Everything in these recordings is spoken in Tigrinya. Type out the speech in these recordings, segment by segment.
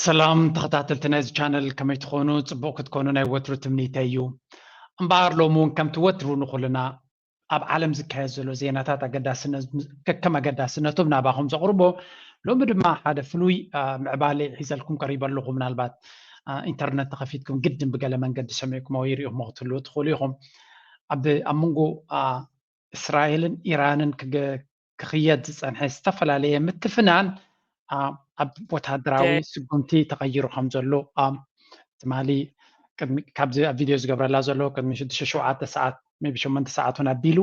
ሰላም ተኸታተልቲ ናይዚ ቻነል፣ ከመይ ትኾኑ? ጽቡቕ ክትኮኑ ናይ ወትሩ ትምኒተይ እዩ። እምበኣር ሎሚ እውን ከምቲ ወትሩ ንኹልና ኣብ ዓለም ዝካየድ ዘሎ ዜናታት ኣገዳስነት ከከም ኣገዳስነቶም ናባኹም ዘቕርቦ፣ ሎሚ ድማ ሓደ ፍሉይ ምዕባለ ሒዘልኩም ቀሪበ ኣለኹ። ምናልባት ኢንተርነት ተኸፊትኩም ግድን ብገለ መንገዲ ሰሚዕኩሞ ወይ ሪእኹሞ ክትህልዉ ትኽእሉ ኢኹም። ኣብ ኣብ መንጎ እስራኤልን ኢራንን ክኽየድ ዝጸንሐ ዝተፈላለየ ምትፍናን ኣብ ወተሃደራዊ ስጉምቲ ተቐይሩ ከም ዘሎ ትማሊ ካብዚ ኣብ ቪድዮ ዝገብረላ ዘሎ ቅድሚ ሽዱሽተ ሸውዓተ ሰዓት ቢ ሸመንተ ሰዓት እውን ኣቢሉ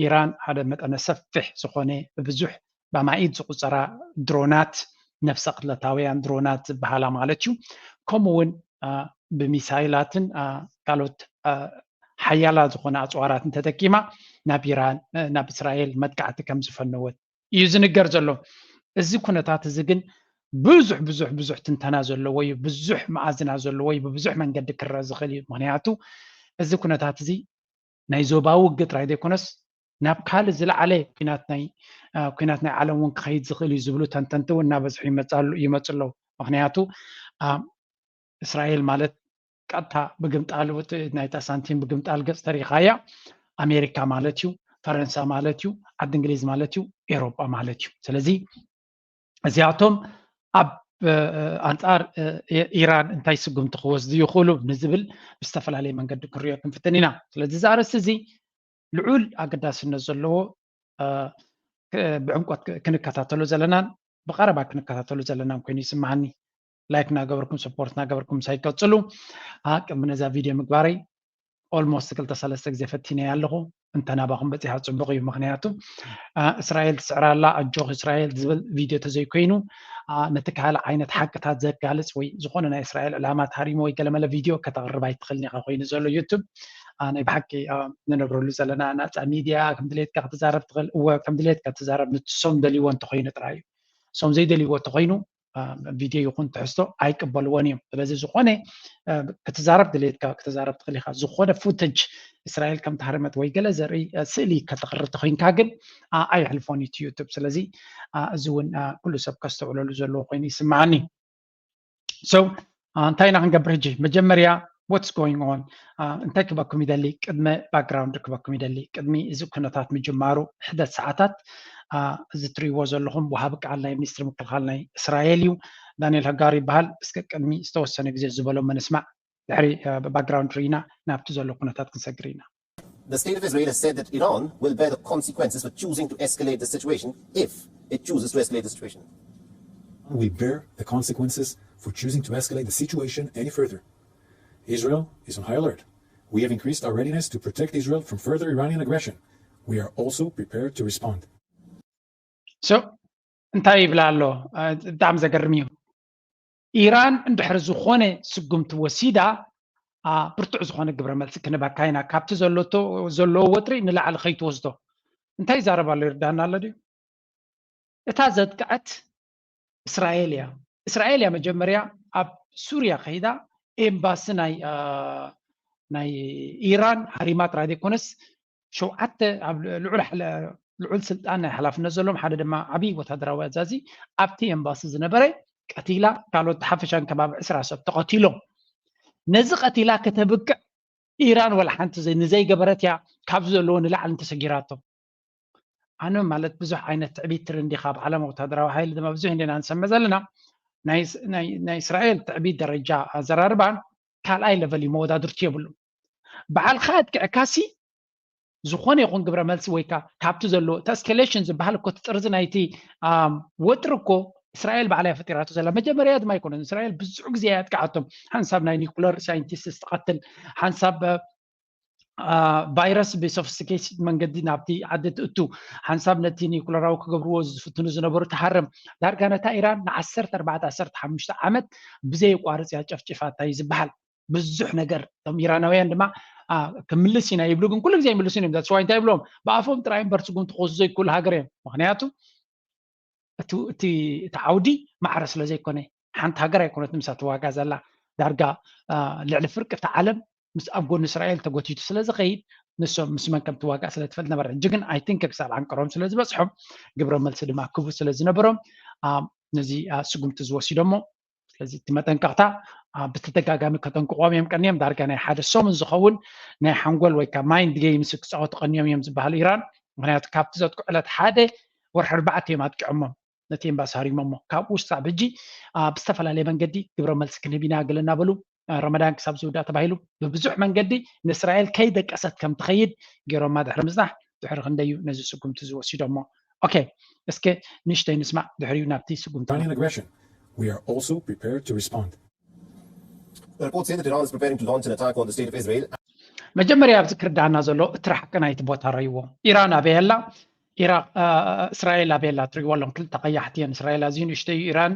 ኢራን ሓደ መጠነ ሰፊሕ ዝኾነ ብብዙሕ ብኣማኢት ዝቑጸራ ድሮናት ነፍሰ ቅትለታውያን ድሮናት ዝበሃላ ማለት እዩ ከምኡ እውን ብሚሳይላትን ካልኦት ሓያላ ዝኾነ ኣፅዋራት እንተጠቂማ ናብ ኢራን ናብ እስራኤል መጥቃዕቲ ከም ዝፈነወት እዩ ዝንገር ዘሎ። እዚ ኩነታት እዚ ግን ብዙሕ ብዙሕ ብዙሕ ትንተና ዘለዎ እዩ፣ ብዙሕ መኣዝና ዘለዎ እዩ፣ ብብዙሕ መንገዲ ክረአ ዝኽእል እዩ። ምክንያቱ እዚ ኩነታት እዚ ናይ ዞባዊ ውግእ ጥራይ ዘይኮነስ ናብ ካልእ ዝለዓለ ኩናት ናይ ኩናት ናይ ዓለም እውን ክኸይድ ዝኽእል እዩ ዝብሉ ተንተንቲ እውን እናበዝሑ ይመፁ ኣለዉ። ምክንያቱ እስራኤል ማለት ቀጥታ ብግምጣል ናይታ ሳንቲም ብግምጣል ገፅ ተሪኻያ ኣሜሪካ ማለት እዩ፣ ፈረንሳ ማለት እዩ፣ ዓዲ እንግሊዝ ማለት እዩ፣ ኤሮጳ ማለት እዩ። ስለዚ እዚኣቶም ኣብ ኣንፃር ኢራን እንታይ ስጉምቲ ክወስዱ ይኽእሉ ንዝብል ብዝተፈላለየ መንገዲ ክንሪኦ ክንፍትን ኢና። ስለዚ እዚ ኣርእስቲ እዚ ልዑል ኣገዳስነት ዘለዎ ብዕምቆት ክንከታተሎ ዘለናን ብቐረባ ክንከታተሎ ዘለናን ኮይኑ ይስምዓኒ። ላይክ እናገበርኩም ሰፖርት እናገበርኩም ምሳይ ቀፅሉ። ቅድሚ ነዛ ቪድዮ ምግባረይ ኦልሞስት ክልተ ሰለስተ ግዜ ፈቲነያ ኣለኹ። እንተ ናባኹም በፂሓ ፅቡቕ እዩ። ምክንያቱ እስራኤል ትስዕር ኣላ ኣጆኽ እስራኤል ዝብል ቪድዮ ተዘይኮይኑ ነቲ ካልእ ዓይነት ሓቅታት ዘጋልፅ ወይ ዝኾነ ናይ እስራኤል ዕላማ ተሃሪሙ ወይ ገለመለ ቪድዮ ከተቕርብ ኣይትኽእልን ኢኻ ኮይኑ ዘሎ ዩቱብ። ናይ ብሓቂ ንነብረሉ ዘለና ናፃ ሚድያ ከም ድሌትካ ክትዛረብ ትኽእል እወ ከም ድሌትካ ትዛረብ ንሶም ደልይዎ እንተኮይኑ ጥራይ እዩ። እሶም ዘይደልይዎ እንተኮይኑ ቪድዮ ይኹን ትሕዝቶ ኣይቅበልዎን እዮም። ስለዚ ዝኾነ ክትዛረብ ድሌትካ ክትዛረብ ትኽእል ኢኻ። ዝኾነ ፉተጅ እስራኤል ከም ተሃረመት ወይ ገለ ዘርኢ ስእሊ ከተቕርብ ተኮይንካ ግን ኣይሕልፎን እዩ ዩቱብ። ስለዚ እዚ እውን ኩሉ ሰብ ከስተውዕለሉ ዘለዎ ኮይኑ ይስምዓኒ። So እንታይ ኢና ክንገብር ሕጂ? መጀመርያ what's going on እንታይ ክበኩም ይደሊ ቅድመ ባክግራውንድ ክበኩም ይደሊ። ቅድሚ እዚ ኩነታት ምጅማሩ ሕደት ሰዓታት እዚ ትሪእዎ ዘለኹም ወሃቢ ቃል ናይ ሚኒስትሪ ምክልኻል ናይ እስራኤል እዩ። ዳንኤል ሃጋሪ ይበሃል። እስከ ቅድሚ ዝተወሰነ ግዜ ዝበሎ መንስማዕ ድሕሪ ባክግራውንድ ርኢና ናብቲ ዘሎ ኩነታት ክንሰግር ኢና። The state of Israel has said that Iran will bear the consequences for choosing to escalate the situation if it chooses to escalate the situation. We bear the consequences for choosing to escalate the situation any further. Israel is on high alert. We have increased our readiness to protect Israel from further Iranian aggression. We are also prepared to respond. So እንታይ ይብላ ኣሎ? ብጣዕሚ ዘገርም እዩ። ኢራን እንድሕር ዝኾነ ስጉምቲ ወሲዳ ብርቱዕ ዝኾነ ግብረ መልሲ ክንበካ ኢና። ካብቲ ዘለዎ ወጥሪ ንላዕሊ ከይትወስዶ። እንታይ ይዛረብ ኣሎ ይርዳና ኣሎ ድዩ? እታ ዘጥቅዐት እስራኤል እያ። እስራኤል እያ መጀመርያ ኣብ ሱርያ ከይዳ ኤምባሲ ናይ ናይ ኢራን ሃሪማ ጥራይ ዘይኮነስ ሸውዓተ ኣብ ልዑል ስልጣን ናይ ሓላፍነት ዘለዎም ሓደ ድማ ዓብዪ ወታደራዊ ኣዛዚ ኣብቲ ኤምባሲ ዝነበረ ቀቲላ ካልኦት ሓፈሻን ከባቢ ዕስራ ሰብ ተቐቲሎም። ነዚ ቀቲላ ከተብቅዕ ኢራን ወላ ሓንቲ ንዘይገበረት እያ ካብዚ ዘለዎ ንላዕሊ እንተሰጊራቶ። ኣነ ማለት ብዙሕ ዓይነት ትዕቢት ትርንዲ ካብ ዓለም ወታደራዊ ሓይሊ ድማ ብዙሕ እንዲና ንሰምዕ ዘለና። ናይ እስራኤል ትዕቢት ደረጃ ኣዘራርባን ካልኣይ ለቨል እዩ፣ መወዳድርቲ የብሉ። በዓልካ ኣጥቅዕካሲ ዝኾነ ይኹን ግብረ መልሲ ወይ ካብቲ ዘሎ እቲ ኤስካሌሽን ዝበሃል እኮ እቲ ጥርዚ ናይቲ ወጥሪ እኮ እስራኤል ባዕላ እያ ፈጢራቶ ዘላ። መጀመርያ ድማ ኣይኮነን እስራኤል ብዙሕ ግዜ እያ ኣጥቅዓቶም። ሓንሳብ ናይ ኒኩለር ሳይንቲስት ትቐትል፣ ሓንሳብ ቫይረስ ብሶፊስቲኬትድ መንገዲ ናብቲ ዓዲ ትእቱ፣ ሓንሳብ ነቲ ኒኩለራዊ ክገብርዎ ዝፍትኑ ዝነበሩ ትሃርም። ዳርጋ ነታ ኢራን ንዓሰርተ ኣርባዕተ ዓሰርተ ሓሙሽተ ዓመት ብዘየቋርፅ እያ ጨፍጭፋታ እዩ ዝበሃል። ብዙሕ ነገር እቶም ኢራናውያን ድማ ክምልስ ኢና ይብሉ፣ ግን ኩሉ ግዜ ኣይምልሱን እዮም። ዛትስ ዋይ እንታይ ይብሎም? ብኣፎም ጥራይ እምበር ስጉምቲ ክወስዱ ዘይክእሉ ሃገር እዮም። ምክንያቱ እቲ ዓውዲ ማዕረ ስለ ዘይኮነ ሓንቲ ሃገር ኣይኮነትን ምሳ ትዋጋ ዘላ። ዳርጋ ልዕሊ ፍርቂ እቲ ዓለም ምስ ኣብ ጎኒ እስራኤል ተጎቲቱ ስለ ዝኸይድ ንሶም ምስ መን ከም ትዋጋእ ስለ ትፈልጥ ነበረ። ሕጂ ግን ኣይ ቲንክ ክሳብ ዓንቀሮም ስለ ዝበፅሖም ግብረ መልሲ ድማ ክቡ ስለ ዝነበሮም ነዚ ስጉምቲ ዝወሲዶሞ ስለዚ እቲ መጠንቀቕታ ብተደጋጋሚ ከተንቅቖም እዮም ቀንዮም። ዳርጋ ናይ ሓደ ሰሙን ዝኸውን ናይ ሓንጎል ወይ ከዓ ማይንድ ገይምስ ክፃወቱ ቀንዮም እዮም ዝበሃሉ ኢራን። ምክንያቱ ካብቲ ዘጥቅዑ ዕለት ሓደ ወርሒ ኣርባዕተ እዮም ኣጥቂዖሞም ነቲ ኤምባሲ ሃሪሞሞ። ካብኡ ክሳብ ሕጂ ብዝተፈላለየ መንገዲ ግብረ መልሲ ክንህብ ኢና ገለ እናበሉ ረመዳን ክሳብ ዝውዳእ ተባሂሉ ብብዙሕ መንገዲ ንእስራኤል ከይደቀሰት ከም ትኸይድ ገይሮማ ድሕሪ ምጽናሕ ድሕሪ ክንደዩ ነዚ ስጉምቲ ዝወሲዶሞ። ኦኬ፣ እስከ ንእሽተይ ንስማዕ፣ ድሕሪኡ ናብቲ ስጉምቲ። Iranian aggression. We are also prepared to respond. The report said that Iran is preparing to launch an attack on the state of Israel. መጀመርያ ኣብዚ ክርዳና ዘሎ እቲ ራሕቂ ናይቲ ቦታ ረይዎ። ኢራን ኣበይ ኣላ? ኢራቅ፣ እስራኤል ኣበይ ኣላ? ትሪእዎ ኣለኹም፣ ክልተ ቀያሕቲ እየን። እስራኤል ኣዝዩ ንእሽተይ እዩ፣ ኢራን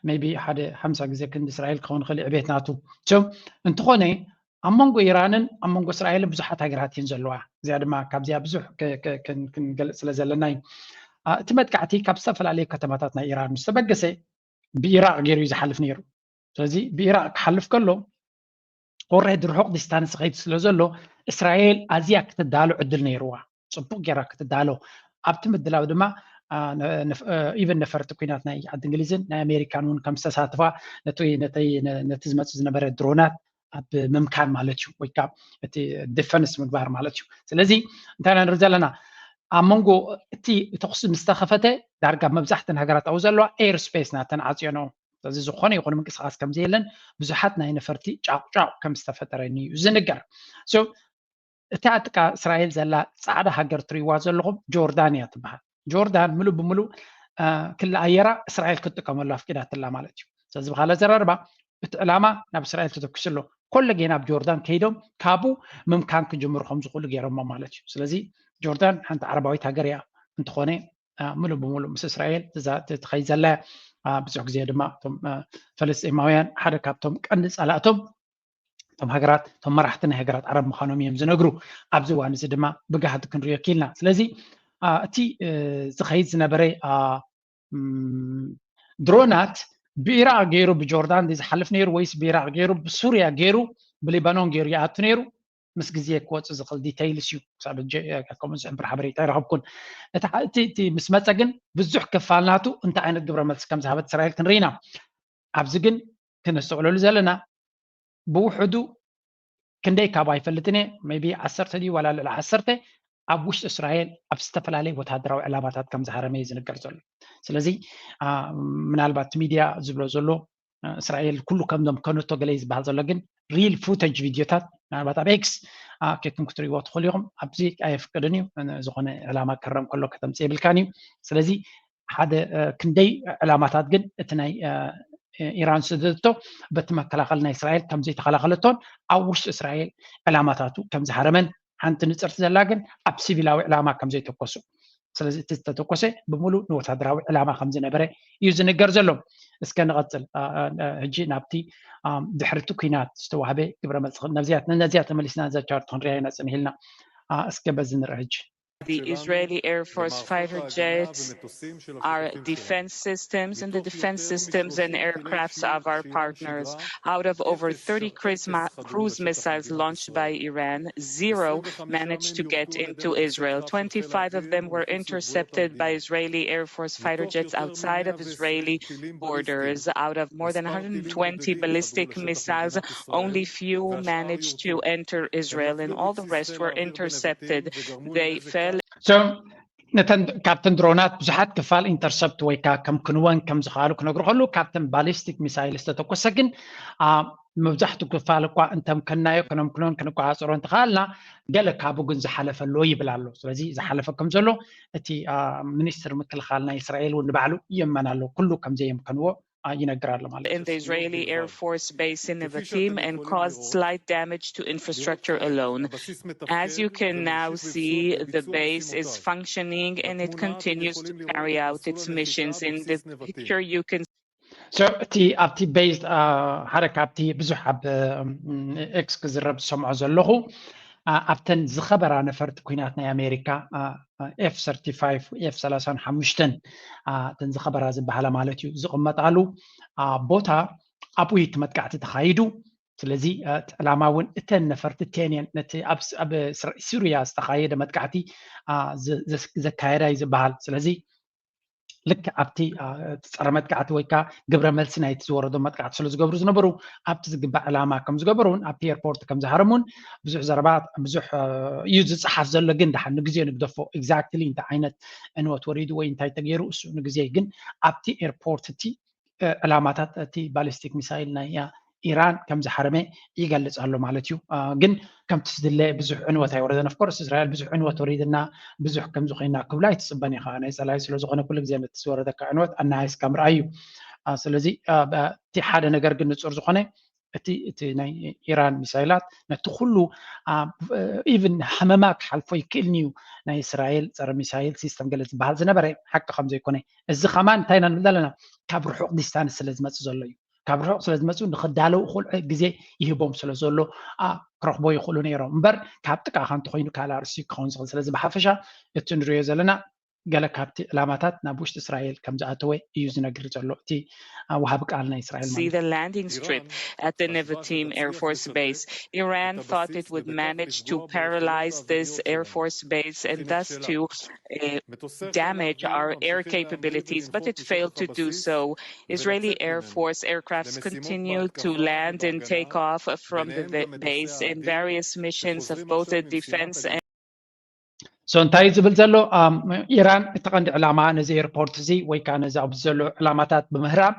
maybe ሓደ ሓምሳ ግዜ ክንዲ እስራኤል ክኸውን ይኽእል እዩ ዕቤት ናቱ። So፣ እንተኾነ ኣብ መንጎ ኢራንን ኣብ መንጎ እስራኤልን ብዙሓት ሃገራት እየን ዘለዋ። እዚኣ ድማ ካብዚኣ ብዙሕ ክንገልጽ ስለ ዘለና እዩ። እቲ መጥቃዕቲ ካብ ዝተፈላለዩ ከተማታት ናይ ኢራን ምስ ተበገሰ ብኢራቅ ገይሩ እዩ ዝሓልፍ ነይሩ። ስለዚ ብኢራቅ ክሓልፍ ከሎ ኦልሬዲ ርሑቕ ዲስታንስ ይኸይድ ስለ ዘሎ እስራኤል ኣዝያ ክትዳሎ ዕድል ነይርዋ፣ ፅቡቅ ገይራ ክትዳሎ። ኣብቲ ምድላው ድማ ኢቨን ነፈርቲ ኩናት ናይ ዓዲ እንግሊዝን ናይ ኣሜሪካን እውን ከም ዝተሳትፋ ነቲ ዝመፅእ ዝነበረ ድሮናት ኣብ ምምካን ማለት እዩ፣ ወይ ከዓ እቲ ዲፈንስ ምግባር ማለት እዩ። ስለዚ እንታይ ኢና ንርኢ ዘለና? ኣብ መንጎ እቲ ተኩሲ ምስ ተኸፈተ ዳርጋ መብዛሕተን ሃገራት ኣብኡ ዘለዋ ኤር ስፔስ ናተን ዓፅዮንኦ። ስለዚ ዝኾነ ይኹን ምንቅስቃስ ከም ዘየለን ብዙሓት ናይ ነፈርቲ ጫቁጫቁ ከም ዝተፈጠረን እዩ ዝንገር። እታ ጥቃ እስራኤል ዘላ ጻዕዳ ሃገር ትሪእዋ ዘለኹም ጆርዳን እያ ትበሃል። ጆርዳን ምሉእ ብምሉእ ክሊ ኣየራ እስራኤል ክትጥቀመሉ ኣፍቂዳትላ ማለት እዩ። ስለዚ ብካልእ ኣዘራርባ እቲ ዕላማ ናብ እስራኤል ተተኩሱ ኣሎ። ኮለጌ ናብ ጆርዳን ከይዶም ካብኡ ምምካን ክጅምሩ ከም ዝኽእሉ ገይሮሞ ማለት እዩ። ስለዚ ጆርዳን ሓንቲ ዓረባዊት ሃገር እያ፣ እንተኾነ ምሉእ ብምሉእ ምስ እስራኤል ትኸይድ ዘላ እያ። ብዙሕ ግዜ ድማ እቶም ፈለስጢማውያን ሓደ ካብቶም ቀንዲ ጸላእቶም እቶም ሃገራት እቶም መራሕቲ ናይ ሃገራት ዓረብ ምዃኖም እዮም ዝነግሩ። ኣብዚ እዋን እዚ ድማ ብጋህዲ ክንሪኦ ኪልና። ስለዚ እቲ ዝኸይድ ዝነበረ ድሮናት ብኢራቅ ገይሩ ብጆርዳን ዝሓልፍ ነይሩ ወይስ ብኢራቅ ገይሩ ብሱርያ ገይሩ ብሊባኖን ገይሩ ይኣቱ ነይሩ? ምስ ግዜ ክወፅእ ዝኽእል ዲተይልስ እዩ። ክሳብ ሕጂ ከምኡ ዝሕብር ሓበሬታ ኣይረኸብኩን። እቲ ምስ መፀ ግን ብዙሕ ክፋል ናቱ እንታይ ዓይነት ግብረ መልሲ ከም ዝሃበት እስራኤል ክንርኢ ኢና። ኣብዚ ግን ክነስተውዕለሉ ዘለና ብውሕዱ ክንደይ ካብ ኣይፈልጥን እየ፣ maybe ዓሰርተ ድዩ ዋላ ልዕሊ ዓሰርተ ኣብ ውሽጢ እስራኤል ኣብ ዝተፈላለየ ወታደራዊ ዕላማታት ከም ዝሃረመ እዩ ዝንገር ዘሎ። ስለዚ ምናልባት ሚድያ ዝብሎ ዘሎ እስራኤል ኩሉ ከምዞም ከነቶ ገለ ዝበሃል ዘሎ ግን ሪል ፉተጅ ቪድዮታት ምናልባት ኣብ ኤክስ ኬድኩም ክትሪእዎ ትኽእሉ ኢኹም። ኣብዚ ኣየፍቅድን እዩ። ዝኾነ ዕላማ ክረም ከሎ ከተምፅእ የብልካን እዩ። ስለዚ ሓደ ክንደይ ዕላማታት ግን እቲ ናይ ኢራን ስደቶ በቲ መከላኸሊ ናይ እስራኤል ከም ዘይተኸላኸለቶን ኣብ ውሽጢ እስራኤል ዕላማታቱ ከም ዝሃረመን ሓንቲ ንፅርቲ ዘላ ግን ኣብ ሲቪላዊ ዕላማ ከም ዘይተኮሱ። ስለዚ እቲ ዝተተኮሰ ብምሉእ ንወታደራዊ ዕላማ ከም ዝነበረ እዩ ዝንገር ዘሎ። እስከ ንቐፅል ሕጂ ናብቲ ድሕርቲ ኩናት ዝተዋህበ ግብረ መልሲ ነዚያ ተመሊስና ነዛ ቻርት ክንሪያ ኢና ፅንሂልና። እስከ በዚ ንርኢ ሕጂ። The Israeli Air Force fighter jets, our defense systems, and the defense systems and aircrafts of our partners. Out of over thirty cruise missiles launched by Iran, zero managed to get into Israel. Twenty-five of them were intercepted by Israeli Air Force fighter jets outside of Israeli borders. Out of more than one hundred twenty ballistic missiles, only few managed to enter Israel, and all the rest were intercepted. They fell. So ነተን ካብተን ድሮናት ብዙሓት ክፋል ኢንተርሰፕት ወይ ከዓ ከም ክንወን ከም ዝኸኣሉ ክነግሩ ከሉ ካብተን ባሊስቲክ ሚሳይል ዝተተኮሰ ግን መብዛሕትኡ ክፋል እኳ እንተምከናዮ ከነምክኖን ክንቆፃፀሮ እንተኸኣልና ገለ ካብኡ ግን ዝሓለፈ ኣሎ ይብል ኣሎ። ስለዚ ዝሓለፈ ከም ዘሎ እቲ ሚኒስትር ምክልኻል ናይ እስራኤል እውን ንባዕሉ ይእመን ኣሎ ኩሉ ከም ዘየምከንዎ ይነግር ኣሎ ማለት እዩ። In the Israeli Air Force base in Nevatim and caused slight damage to infrastructure alone. As you can now see, the base is functioning and it continues to carry out its missions. In the picture, you can So እቲ ኣብቲ ቤዝ ሓደ ካብቲ ብዙሕ ኣብ ኤክስ ክዝረብ ዝሰምዖ ዘለኹ ኣብተን ዝኸበራ ነፈርቲ ኩናት ናይ ኣሜሪካ ኤፍ ሰርቲፋይቭ ኤፍ ሰላሳን ሓሙሽተን እተን ዝኸበራ ዝበሃላ ማለት እዩ ዝቕመጣሉ ቦታ ኣብኡ እቲ መጥቃዕቲ ተኻይዱ። ስለዚ እቲ ዕላማ እውን እተን ነፈርቲ ቴን እየን ነቲ ኣብ ሲሪያ ዝተኻየደ መጥቃዕቲ ዘካየዳ እዩ ዝበሃል። ስለዚ ልክዕ ኣብቲ ጸረ መጥቃዕቲ ወይ ከዓ ግብረ መልሲ ናይቲ ዝወረዶ መጥቃዕቲ ስለ ዝገብሩ ዝነበሩ ኣብቲ ዝግባእ ዕላማ ከም ዝገበሩን ኣብቲ ኤርፖርት ከም ዝሃረሙን ብዙሕ ዘረባ ብዙሕ እዩ ዝፀሓፍ ዘሎ። ግን ደሓን ንግዜ ንግደፎ፣ exactly እንታይ ዓይነት ዕንወት ወሪዱ ወይ እንታይ ተገይሩ እሱ ንግዜ። ግን ኣብቲ ኤርፖርት እቲ ዕላማታት እቲ ባሊስቲክ ሚሳይል ናይ ኢራን ከም ዝሓረመ ይገልጽ ኣሎ ማለት እዩ። ግን ከምቲ ዝድለ ብዙሕ ዕንወት ኣይወረደን። ኦፍኮርስ እስራኤል ብዙሕ ዕንወት ወሪድና ብዙሕ ከምዚ ኮይና ክብላ ኣይትፅበን ኢኻ። ናይ ፀላኢ ስለዝኾነ ኩሉ ግዜ ነቲ ዝወረደካ ዕንወት ኣናሃይስካ ምርኣይ እዩ። ስለዚ እቲ ሓደ ነገር ግን ንፁር ዝኾነ እቲ እቲ ናይ ኢራን ሚሳይላት ነቲ ኩሉ ኢቭን ሃመማ ክሓልፎ ይክእልኒ እዩ። ናይ እስራኤል ፀረ ሚሳይል ሲስተም ገለ ዝበሃል ዝነበረ ሓቂ ከም ዘይኮነ፣ እዚ ከማን እንታይ ኢና ንብል ዘለና? ካብ ርሑቕ ዲስታንስ ስለ ዝመፅእ ዘሎ እዩ። ካብ ርሑቕ ስለ ዝመፅኡ ንክዳለው ኩሉ ግዜ ይህቦም ስለ ዘሎ ክረኽቦ ይኽእሉ ነይሮም እምበር ካብ ጥቃኻ እንተኮይኑ ካልእ ኣርእስቲ ክኸውን ዝኽእል። ስለዚ ብሓፈሻ እቲ ንሪኦ ዘለና ገለ ካብቲ ዕላማታት ናብ ውሽጢ እስራኤል ከም ዝኣተወ እዩ ዝነግር ዘሎ እቲ ወሃቢ ቃል ናይ እስራኤል። See the landing strip at the Nevatim Air Force Base. Iran thought it would manage to paralyze this Air Force Base and thus to uh, damage our air capabilities, but it failed to do so. Israeli Air Force aircrafts continue to land and take off from the base in various missions of both the defense and so እንታይ ዝብል ዘሎ ኢራን እቲ ቀንዲ ዕላማ ነዚ ኤርፖርት እዚ ወይ ከዓ ነዚ ኣብዚ ዘሎ ዕላማታት ብምህራም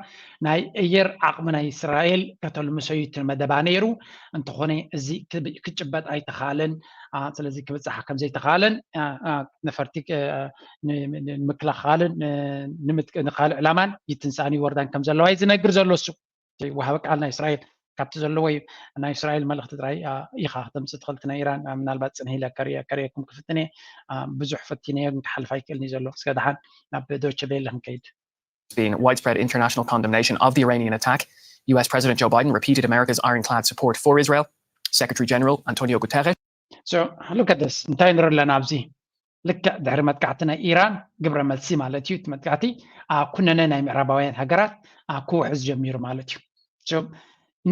ናይ ኣየር ዓቕሚ ናይ እስራኤል ከተልምሶ እዩ እቲ መደባ ነይሩ። እንተኾነ እዚ ክጭበጥ ኣይተኻለን። ስለዚ ክብፅሓ ከም ዘይተኻለን ነፈርቲ ንምክልኻልን ንካልእ ዕላማን ይትንሳእን ይወርዳን ከም ዘለዋ እዩ ዝነግር ዘሎ እሱ ወሃቢ ቃል ናይ እስራኤል። ካብቲ ዘለዎ እዩ ናይ እስራኤል መልእኽቲ ጥራይ ኢኻ ክተምፅእ ትኽእል። ናይ ኢራን ምናልባት ፅንሂ ኢለ ከርእየኩም ክፍትን እየ። ብዙሕ ፈቲነ ግን ክሓልፍ ኣይክእልን እዩ ዘሎ። እስከ ደሓን ናብ ዶቸ ቤለ ክንከይድ። Been widespread international condemnation of the Iranian attack. U S President Joe Biden repeated America's ironclad support for Israel. Secretary General Antonio Guterres. So look at this. እንታይ ንርኢ ኣለና ኣብዚ? ልክዕ ድሕሪ መጥቃዕቲ ናይ ኢራን ግብረ መልሲ ማለት እዩ። እቲ መጥቃዕቲ ኩነነ ናይ ምዕራባውያን ሃገራት ክውሕዝ ጀሚሩ ማለት እዩ።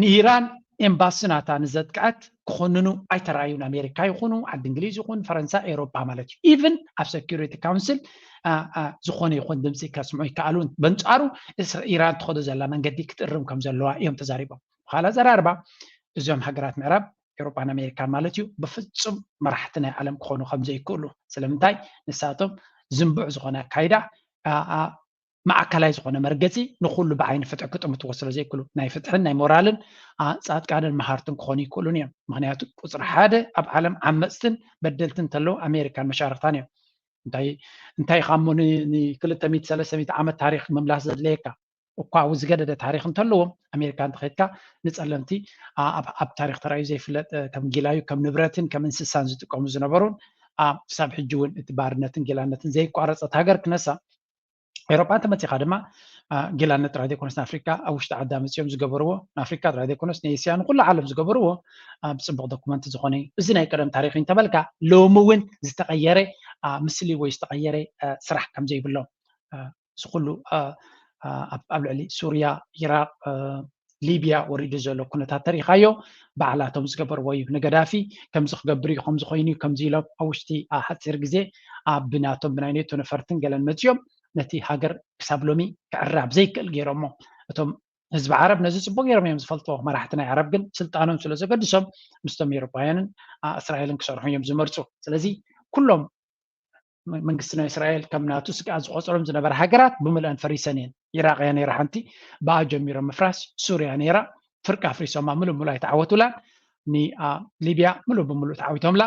ንኢራን ኤምባሲ ናታ ንዘጥቅዐት ክኾንኑ ኣይተረኣዩን። ኣሜሪካ ይኹኑ ዓዲ እንግሊዝ ይኹን ፈረንሳ ኤሮፓ ማለት እዩ። ኢቭን ኣብ ሴኩሪቲ ካውንስል ዝኾነ ይኹን ድምፂ ከስምዑ ይከኣሉን። በንፃሩ ኢራን ትኸዶ ዘላ መንገዲ ክትእርም ከም ዘለዋ እዮም ተዛሪቦም። ብካልእ ኣዘራርባ እዞም ሃገራት ምዕራብ ኤሮፓን ኣሜሪካን ማለት እዩ ብፍፁም መራሕቲ ናይ ዓለም ክኾኑ ከም ዘይክእሉ። ስለምንታይ? ንሳቶም ዝንቡዕ ዝኾነ ኣካይዳ ማእከላይ ዝኾነ መርገፂ ንኩሉ ብዓይኒ ፍትሒ ክጥምትዎ ስለ ዘይክእሉ ናይ ፍትሕን ናይ ሞራልን ፃድቃንን መሃርትን ክኾኑ ይክእሉን እዮም። ምክንያቱ ቁፅሪ ሓደ ኣብ ዓለም ዓመፅትን በደልትን እንተለዉ ኣሜሪካን መሻርክታን እዮም። እንታይ እንታይ ኢኻ እሞ ንክልተ ሚእቲ ሰለስተ ሚእቲ ዓመት ታሪክ ምምላስ ዘድለየካ? እኳ ኣብ ዝገደደ ታሪክ እንተለዎም ኣሜሪካ እንተኸድካ ንፀለምቲ ኣብ ታሪክ ተራእዩ ዘይፍለጥ ከም ጊላዩ ከም ንብረትን ከም እንስሳን ዝጥቀሙ ዝነበሩን ክሳብ ሕጂ እውን እቲ ባርነትን ጊላነትን ዘይቋረፀት ሃገር ክነሳ ኤሮጳ እንተመፂኻ ድማ ጊላነት ጥራይ ዘይኮነስ ንኣፍሪካ ኣብ ውሽጢ ዓዳ መፂኦም ዝገበርዎ ንኣፍሪካ ጥራይ ዘይኮነስ ንኤስያ ንኩሉ ዓለም ዝገበርዎ ብፅቡቅ ዶኩመንት ዝኾነ እዩ። እዚ ናይ ቀደም ታሪክ እንተበልካ ሎሚ እውን ዝተቀየረ ምስሊ ወይ ዝተቀየረ ስራሕ ከም ዘይብሎም እዚ ኩሉ ኣብ ልዕሊ ሱርያ፣ ኢራቅ፣ ሊብያ ወሪዱ ዘሎ ኩነታት ተሪኢኻዮ ባዕላቶም ዝገበርዎ እዩ። ንገዳፊ ከምዚ ክገብር እዩ ከምዚ ኮይኑ እዩ ከምዚ ኢሎም ኣብ ውሽጢ ሓፂር ግዜ ብናቶም ብናይ ኔቶ ነፈርትን ገለን መፂኦም ነቲ ሃገር ክሳብ ሎሚ ክዕረ ኣብ ዘይክእል ገይሮሞ። እቶም ህዝቢ ዓረብ ነዚ ፅቡቅ ገይሮም እዮም ዝፈልጥዎ። መራሕቲ ናይ ዓረብ ግን ስልጣኖም ስለ ዘገድሶም ምስቶም ኤሮፓውያንን እስራኤልን ክሰርሑ እዮም ዝመርፁ። ስለዚ ኩሎም መንግስቲ ናይ እስራኤል ከም ናቱ ስግኣት ዝቆፀሮም ዝነበረ ሃገራት ብምልአን ፈሪሰን እየን። ኢራቅ እያ ነይራ ሓንቲ ብኣ ጀሚሮም ምፍራስ፣ ሱርያ ነይራ ፍርቂ ኣፍሪሶማ ምሉእ ምሉእ ኣይተዓወቱላን። ንሊብያ ምሉእ ብምሉእ ተዓዊቶምላ።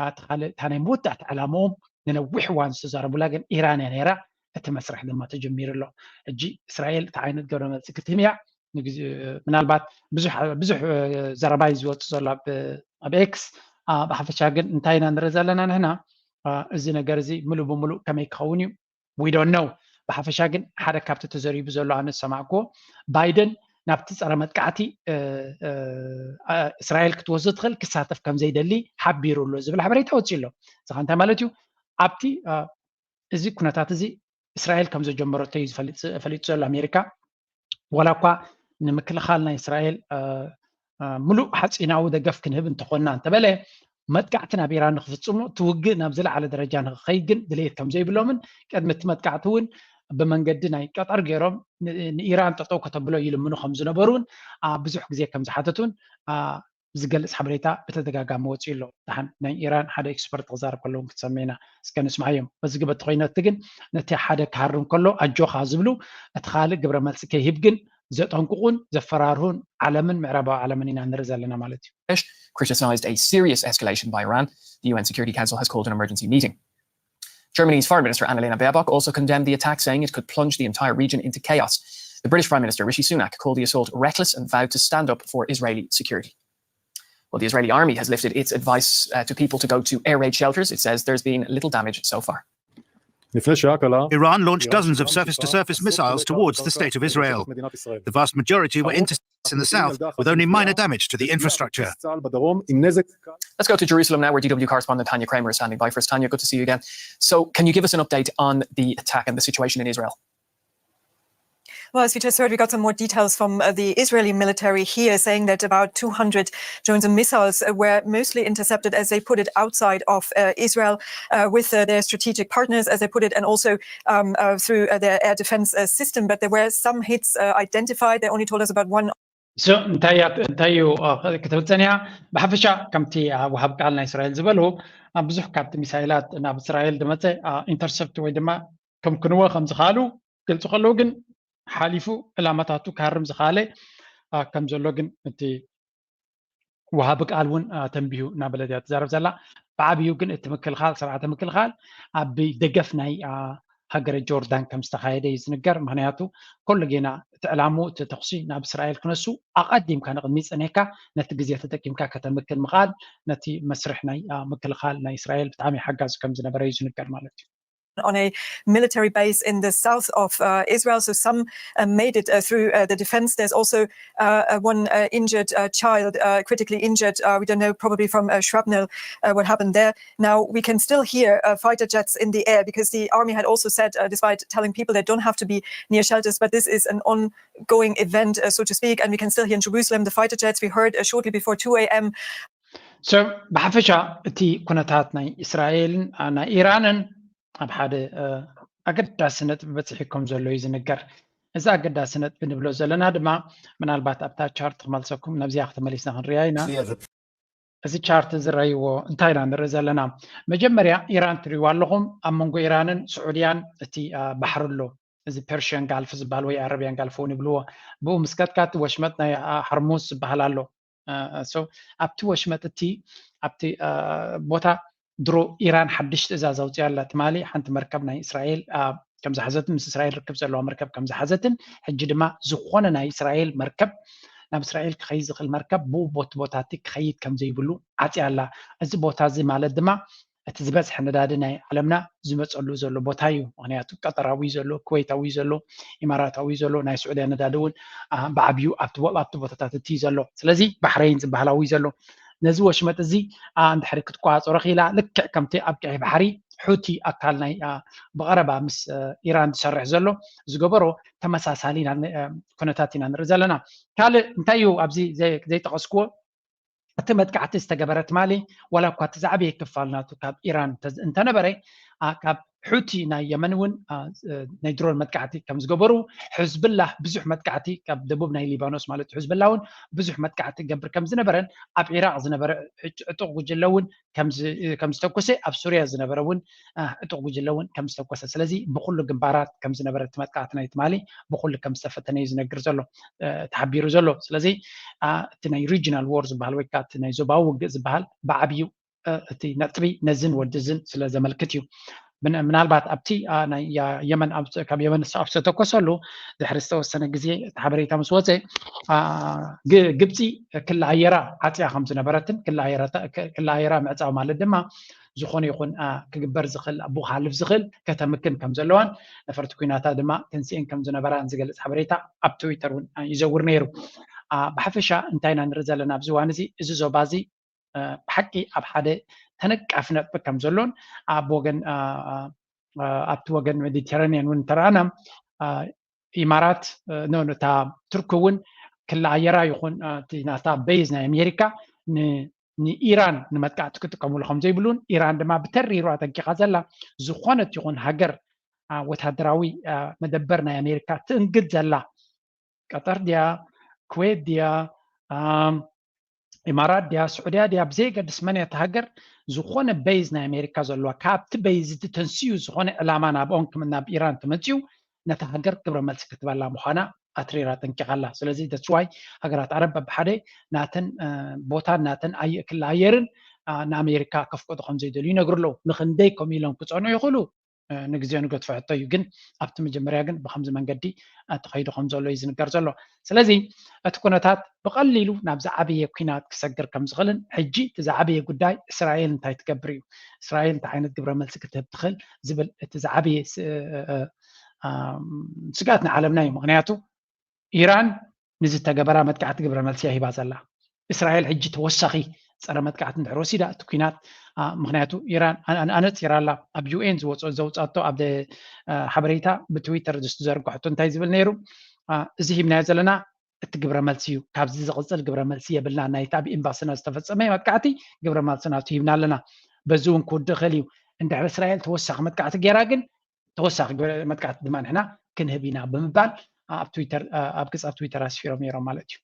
እቲ ካልእ እታ ናይ መወዳእቲ ዕላምኦም ንነዊሕ እዋን ዝተዛረቡላ ግን ኢራን እያ ነይራ። እቲ መስርሕ ድማ ተጀሚሩ ኣሎ። ሕጂ እስራኤል እቲ ዓይነት ግብረ መልሲ ክትህም እያ። ምናልባት ብዙሕ ብዙሕ ዘረባ እዩ ዝወፅእ ዘሎ ኣብ ኤክስ። ብሓፈሻ ግን እንታይ ኢና ንርኢ ዘለና ንሕና እዚ ነገር እዚ ምሉእ ብምሉእ ከመይ ክኸውን እዩ we don't know። ብሓፈሻ ግን ሓደ ካብቲ ተዘሪቡ ዘሎ ኣነ ዝሰማዕክዎ ባይደን ናብቲ ፀረ መጥቃዕቲ እስራኤል ክትወስዶ ትኽእል ክሳተፍ ከም ዘይደሊ ሓቢሩ ኣሎ ዝብል ሓበሬታ ወፂኡ ኣሎ። እዚ እንታይ ማለት እዩ? ኣብቲ እዚ ኩነታት እዚ እስራኤል ከም ዘጀመረቶ እዩ ዝፈሊጥ ፈሊጡ ዘሎ ኣሜሪካ። ዋላ እኳ ንምክልኻል ናይ እስራኤል ሙሉእ ሓፂናዊ ደገፍ ክንህብ እንተኾንና እንተበለ መጥቃዕቲ ናብ ኢራን ንክፍፅሙ እቲ ውግእ ናብ ዝለዓለ ደረጃ ንክኸይድ ግን ድሌት ከም ዘይብሎምን ቅድሚ እቲ መጥቃዕቲ እውን ብመንገዲ ናይ ቀጠር ገይሮም ንኢራን ጠጠው ከተብሎ ይልምኑ ከም ዝነበሩን ብዙሕ ግዜ ከም ዝሓተቱን ዝገልፅ ሓበሬታ ብተደጋጋሚ ወፂኡ ኣሎ። ደሓን ናይ ኢራን ሓደ ኤክስፐርት ክዛረብ ከለውን ክትሰምዕ ኢና። እስከ ንስማዓዮም። በዚ ግበት ተኮይነት ግን ነቲ ሓደ ክሃርም ከሎ ኣጆኻ ዝብሉ እቲ ካልእ ግብረ መልሲ ከይህብ ግን ዘጠንቅቑን ዘፈራርሁን ዓለምን ምዕራባዊ ዓለምን ኢና ንርኢ ዘለና ማለት እዩ። Criticized a serious escalation by Iran. The U N Security Council has called an emergency meeting. Germany's Foreign Minister Annalena Baerbock also condemned the attack, saying it could plunge the entire region into chaos. The British Prime Minister Rishi Sunak called the assault reckless and vowed to stand up for Israeli security. Well, the Israeli army has lifted its advice uh, to people to go to air raid shelters. It says there's been little damage so far. Iran launched dozens of surface to surface missiles towards the state of Israel. The vast majority were intercepted in the south, with only minor damage to the infrastructure. Let's go to Jerusalem now, where D W correspondent Tanya Kramer is standing by for us. Tanya, good to see you again. So, can you give us an update on the attack and the situation in Israel? Well, as we just heard, we got some more details from uh, the Israeli military here saying that about two hundred drones and missiles uh, were mostly intercepted, as they put it, outside of uh, Israel uh, with uh, their strategic partners, as they put it, and also um, uh, through uh, their air defense uh, system. But there were some hits uh, identified. They only told us about one. So እንታይ እዩ ክትብል ጸኒሓ? ብሓፈሻ ከምቲ ወሃብ ቃል ናይ እስራኤል ዝበሉ ብዙሕ ካብቲ ሚሳይላት ናብ እስራኤል ዝመፀ ኢንተርሰፕት ወይ ድማ ከምክንዎ ከም ዝኽኣሉ ገልፁ ከለዉ ግን ሓሊፉ ዕላማታቱ ክሃርም ዝኽኣለ ከም ዘሎ ግን እቲ ወሃቢ ቃል እውን ተንቢሁ እናበለት እያ ትዛረብ ዘላ። ብዓብዩ ግን እቲ ምክልኻል ስርዓተ ምክልኻል ኣብ ደገፍ ናይ ሃገረ ጆርዳን ከም ዝተኻየደ እዩ ዝንገር። ምክንያቱ ኩሉ ጌና እቲ ዕላሙ እቲ ተኹሲ ናብ እስራኤል ክነሱ ኣቐዲምካ ንቕድሚ ይጸኒሕካ ነቲ ግዜ ተጠቂምካ ከተምክን ምኽኣል ነቲ መስርሕ ናይ ምክልኻል ናይ እስራኤል ብጣዕሚ ሓጋዚ ከም ዝነበረ እዩ ዝንገር ማለት እዩ። on a military base in the south of uh, Israel. So some uh, made it uh, through the defense. There's also one injured child, critically injured. We don't know, probably from shrapnel, what happened there. Now, we can still hear fighter jets in the air because the army had also said, despite telling people they don't have to be near shelters, but this is an ongoing event, so to speak. And we can still hear in Jerusalem the fighter jets. We heard shortly before two a.m. So ብሓፈሻ እቲ ኩነታት ናይ እስራኤልን ናይ ኢራንን ኣብ ሓደ ኣገዳሲ ነጥቢ በፂሑ ከም ዘሎ እዩ ዝንገር። እዚ ኣገዳሲ ነጥቢ ንብሎ ዘለና ድማ ምናልባት ኣብታ ቻርት ክመልሰኩም ናብዚኣ ክተመሊስና ክንሪኣ ኢና። እዚ ቻርት ዝረይዎ እንታይ ኢና ንርኢ ዘለና? መጀመርያ ኢራን ትሪእዋ ኣለኹም። ኣብ መንጎ ኢራንን ስዑድያን እቲ ባሕሪ ኣሎ። እዚ ፐርሽያን ጋልፍ ዝበሃል ወይ ኣረብያን ጋልፍ እውን ይብልዎ። ብኡ ምስ ከድካ እቲ ወሽመጥ ናይ ሓርሙዝ ዝበሃል ኣሎ። ኣብቲ ወሽመጥ እቲ ኣብቲ ቦታ ድሮ ኢራን ሓድሽ ትእዛዝ ኣውፅያ ኣላ። ትማሊ ሓንቲ መርከብ ናይ እስራኤል ከም ዝሓዘትን ምስ እስራኤል ርክብ ዘለዋ መርከብ ከም ዝሓዘትን ሕጂ ድማ ዝኾነ ናይ እስራኤል መርከብ ናብ እስራኤል ክኸይድ ዝኽእል መርከብ ብኡ ቦቲ ቦታ እቲ ክኸይድ ከም ዘይብሉ ዓፅያ ኣላ። እዚ ቦታ እዚ ማለት ድማ እቲ ዝበዝሐ ነዳዲ ናይ ዓለምና ዝመፀሉ ዘሎ ቦታ እዩ። ምክንያቱ ቀጠራዊ ዘሎ፣ ኩወይታዊ ዘሎ፣ ኢማራታዊ ዘሎ፣ ናይ ስዑድያ ነዳዲ እውን ብዓብዩ ኣብቲ ቦታታት እቲ ዘሎ። ስለዚ ባሕረይን ዝበሃላዊ ዘሎ ነዚ ወሽመጥ እዚ እንድሕሪ ክትቆፃፀሮ ክኢላ ልክዕ ከምቲ ኣብ ቀይሕ ባሕሪ ሑቲ ኣካል ናይ ብቐረባ ምስ ኢራን ዝሰርሕ ዘሎ ዝገበሮ ተመሳሳሊ ኩነታት ኢና ንርኢ ዘለና። ካልእ እንታይ እዩ ኣብዚ ዘይጠቐስክዎ? እቲ መጥቃዕቲ ዝተገበረ ትማሊ ዋላ እኳ እቲ ዝዓበየ ክፋል ናቱ ካብ ኢራን እንተነበረ ካብ ሑቲ ናይ የመን እውን ናይ ድሮን መጥቃዕቲ ከም ዝገበሩ፣ ሕዝብላህ ብዙሕ መጥቃዕቲ ካብ ደቡብ ናይ ሊባኖስ ማለት እዩ። ሕዝብላ እውን ብዙሕ መጥቃዕቲ ገብር ከም ዝነበረን ኣብ ኢራቅ ዝነበረ ዕጡቅ ጉጅለ እውን ከም ዝተኮሰ ኣብ ሱርያ ዝነበረ እውን ዕጡቅ ጉጅለ እውን ከም ዝተኮሰ፣ ስለዚ ብኩሉ ግንባራት ከም ዝነበረ እቲ መጥቃዕቲ ናይ ትማሊ ብኩሉ ከም ዝተፈተነ እዩ ዝነግር ዘሎ ተሓቢሩ ዘሎ። ስለዚ እቲ ናይ ሪጂናል ዎር ዝበሃል ወይ ከዓ እቲ ናይ ዞባዊ ውግእ ዝበሃል ብዓብዩ እቲ ነጥቢ ነዝን ወድዝን ስለ ዘመልክት እዩ። ምናልባት ኣብቲ የመን ካብ የመን ኣብ ዝተተኮሰሉ ድሕሪ ዝተወሰነ ግዜ እቲ ሓበሬታ ምስ ወፀ ግብፂ ክላ ኣየራ ዓፅያ ከም ዝነበረትን ክላ ኣየራ ምዕፃው ማለት ድማ ዝኾነ ይኹን ክግበር ዝኽእል ብኡ ክሓልፍ ዝኽእል ከተምክን ከም ዘለዋን ነፈርቲ ኩናታ ድማ ተንስኤን ከም ዝነበራን ዝገልፅ ሓበሬታ ኣብ ትዊተር እውን ይዘውር ነይሩ። ብሓፈሻ እንታይ ኢና ንርኢ ዘለና ኣብዚ እዋን እዚ እዚ ዞባ እዚ ብሓቂ ኣብ ሓደ ተነቃፊ ነጥቢ ከም ዘሎን ኣብ ወገን ኣብቲ ወገን ሜዲተራኒያን እውን እንተረኣና ኢማራት እታ ቱርኪ እውን ክላ ኣየራ ይኹን ናታ ቤዝ ናይ ኣሜሪካ ንኢራን ንመጥቃዕቲ ክጥቀሙሉ ከም ዘይብሉን ኢራን ድማ ብተሪሩ ኣጠንቂቓ ዘላ ዝኾነት ይኹን ሃገር ወታደራዊ መደበር ናይ ኣሜሪካ ትእንግድ ዘላ ቀጠር ድያ፣ ኩዌት ድያ፣ ኢማራት ድያ፣ ስዑድያ ድያ፣ ብዘይገድስ መን እያ እታ ሃገር፣ ዝኾነ በይዝ ናይ ኣሜሪካ ዘለዋ፣ ካብቲ በይዝ እቲ ተንስዩ ዝኾነ ዕላማ ናብኦም ክም ናብ ኢራን ተመፅዩ ነታ ሃገር ግብረ መልሲ ክትበላ ምዃና ኣትሪራ ጠንቂቓ ኣላ። ስለዚ that's why ሃገራት ዓረብ በብሓደ ናተን ቦታን ናተን ክሊ ኣየርን ንኣሜሪካ ከፍቀዱ ከም ዘይደልዩ ይነግሩ ኣለዉ። ንክንደይ ከምኡ ኢሎም ክፀንዑ ይኽእሉ፣ ንግዜኡ ንገድፎ ሕቶ እዩ። ግን ኣብቲ መጀመርያ ግን ብከምዚ መንገዲ ተኸይዱ ከም ዘሎ እዩ ዝንገር ዘሎ። ስለዚ እቲ ኩነታት ብቐሊሉ ናብ ዝዓበየ ኲናት ክሰግር ከም ዝኽእልን ሕጂ እቲ ዝዓበየ ጉዳይ እስራኤል እንታይ ትገብር እዩ፣ እስራኤል እንታይ ዓይነት ግብረ መልሲ ክትህብ ትኽእል ዝብል እቲ ዝዓበየ ስግኣት ናይ ዓለምና እዩ። ምክንያቱ ኢራን ንዝተገበራ መጥቃዕቲ ግብረ መልሲ እያ ሂባ ዘላ። እስራኤል ሕጂ ተወሳኺ ፀረ መጥቃዕቲ እንድሕር ወሲዳ እቲ ኲናት ምክንያቱ ኢራን ኣነፂራ ኣላ ኣብ ዩኤን ዝወፀ ዘውፃቶ ኣብ ሓበሬታ ብትዊተር ዝተዘርግሐቶ እንታይ ዝብል ነይሩ፣ እዚ ሂብናዮ ዘለና እቲ ግብረ መልሲ እዩ፣ ካብዚ ዝቕፅል ግብረ መልሲ የብልና፣ ናይቲ ኣብ ኤምባስና ዝተፈፀመ መጥቃዕቲ ግብረ መልሲ ናቱ ሂብና ኣለና፣ በዚ እውን ክውድእ ይኽእል እዩ፣ እንድሕር እስራኤል ተወሳኺ መጥቃዕቲ ገይራ ግን ተወሳኺ መጥቃዕቲ ድማ ንሕና ክንህብ ኢና ብምባል ኣብ ትዊተር ኣብ ገፃ ትዊተር ኣስፊሮም ነይሮም ማለት እዩ።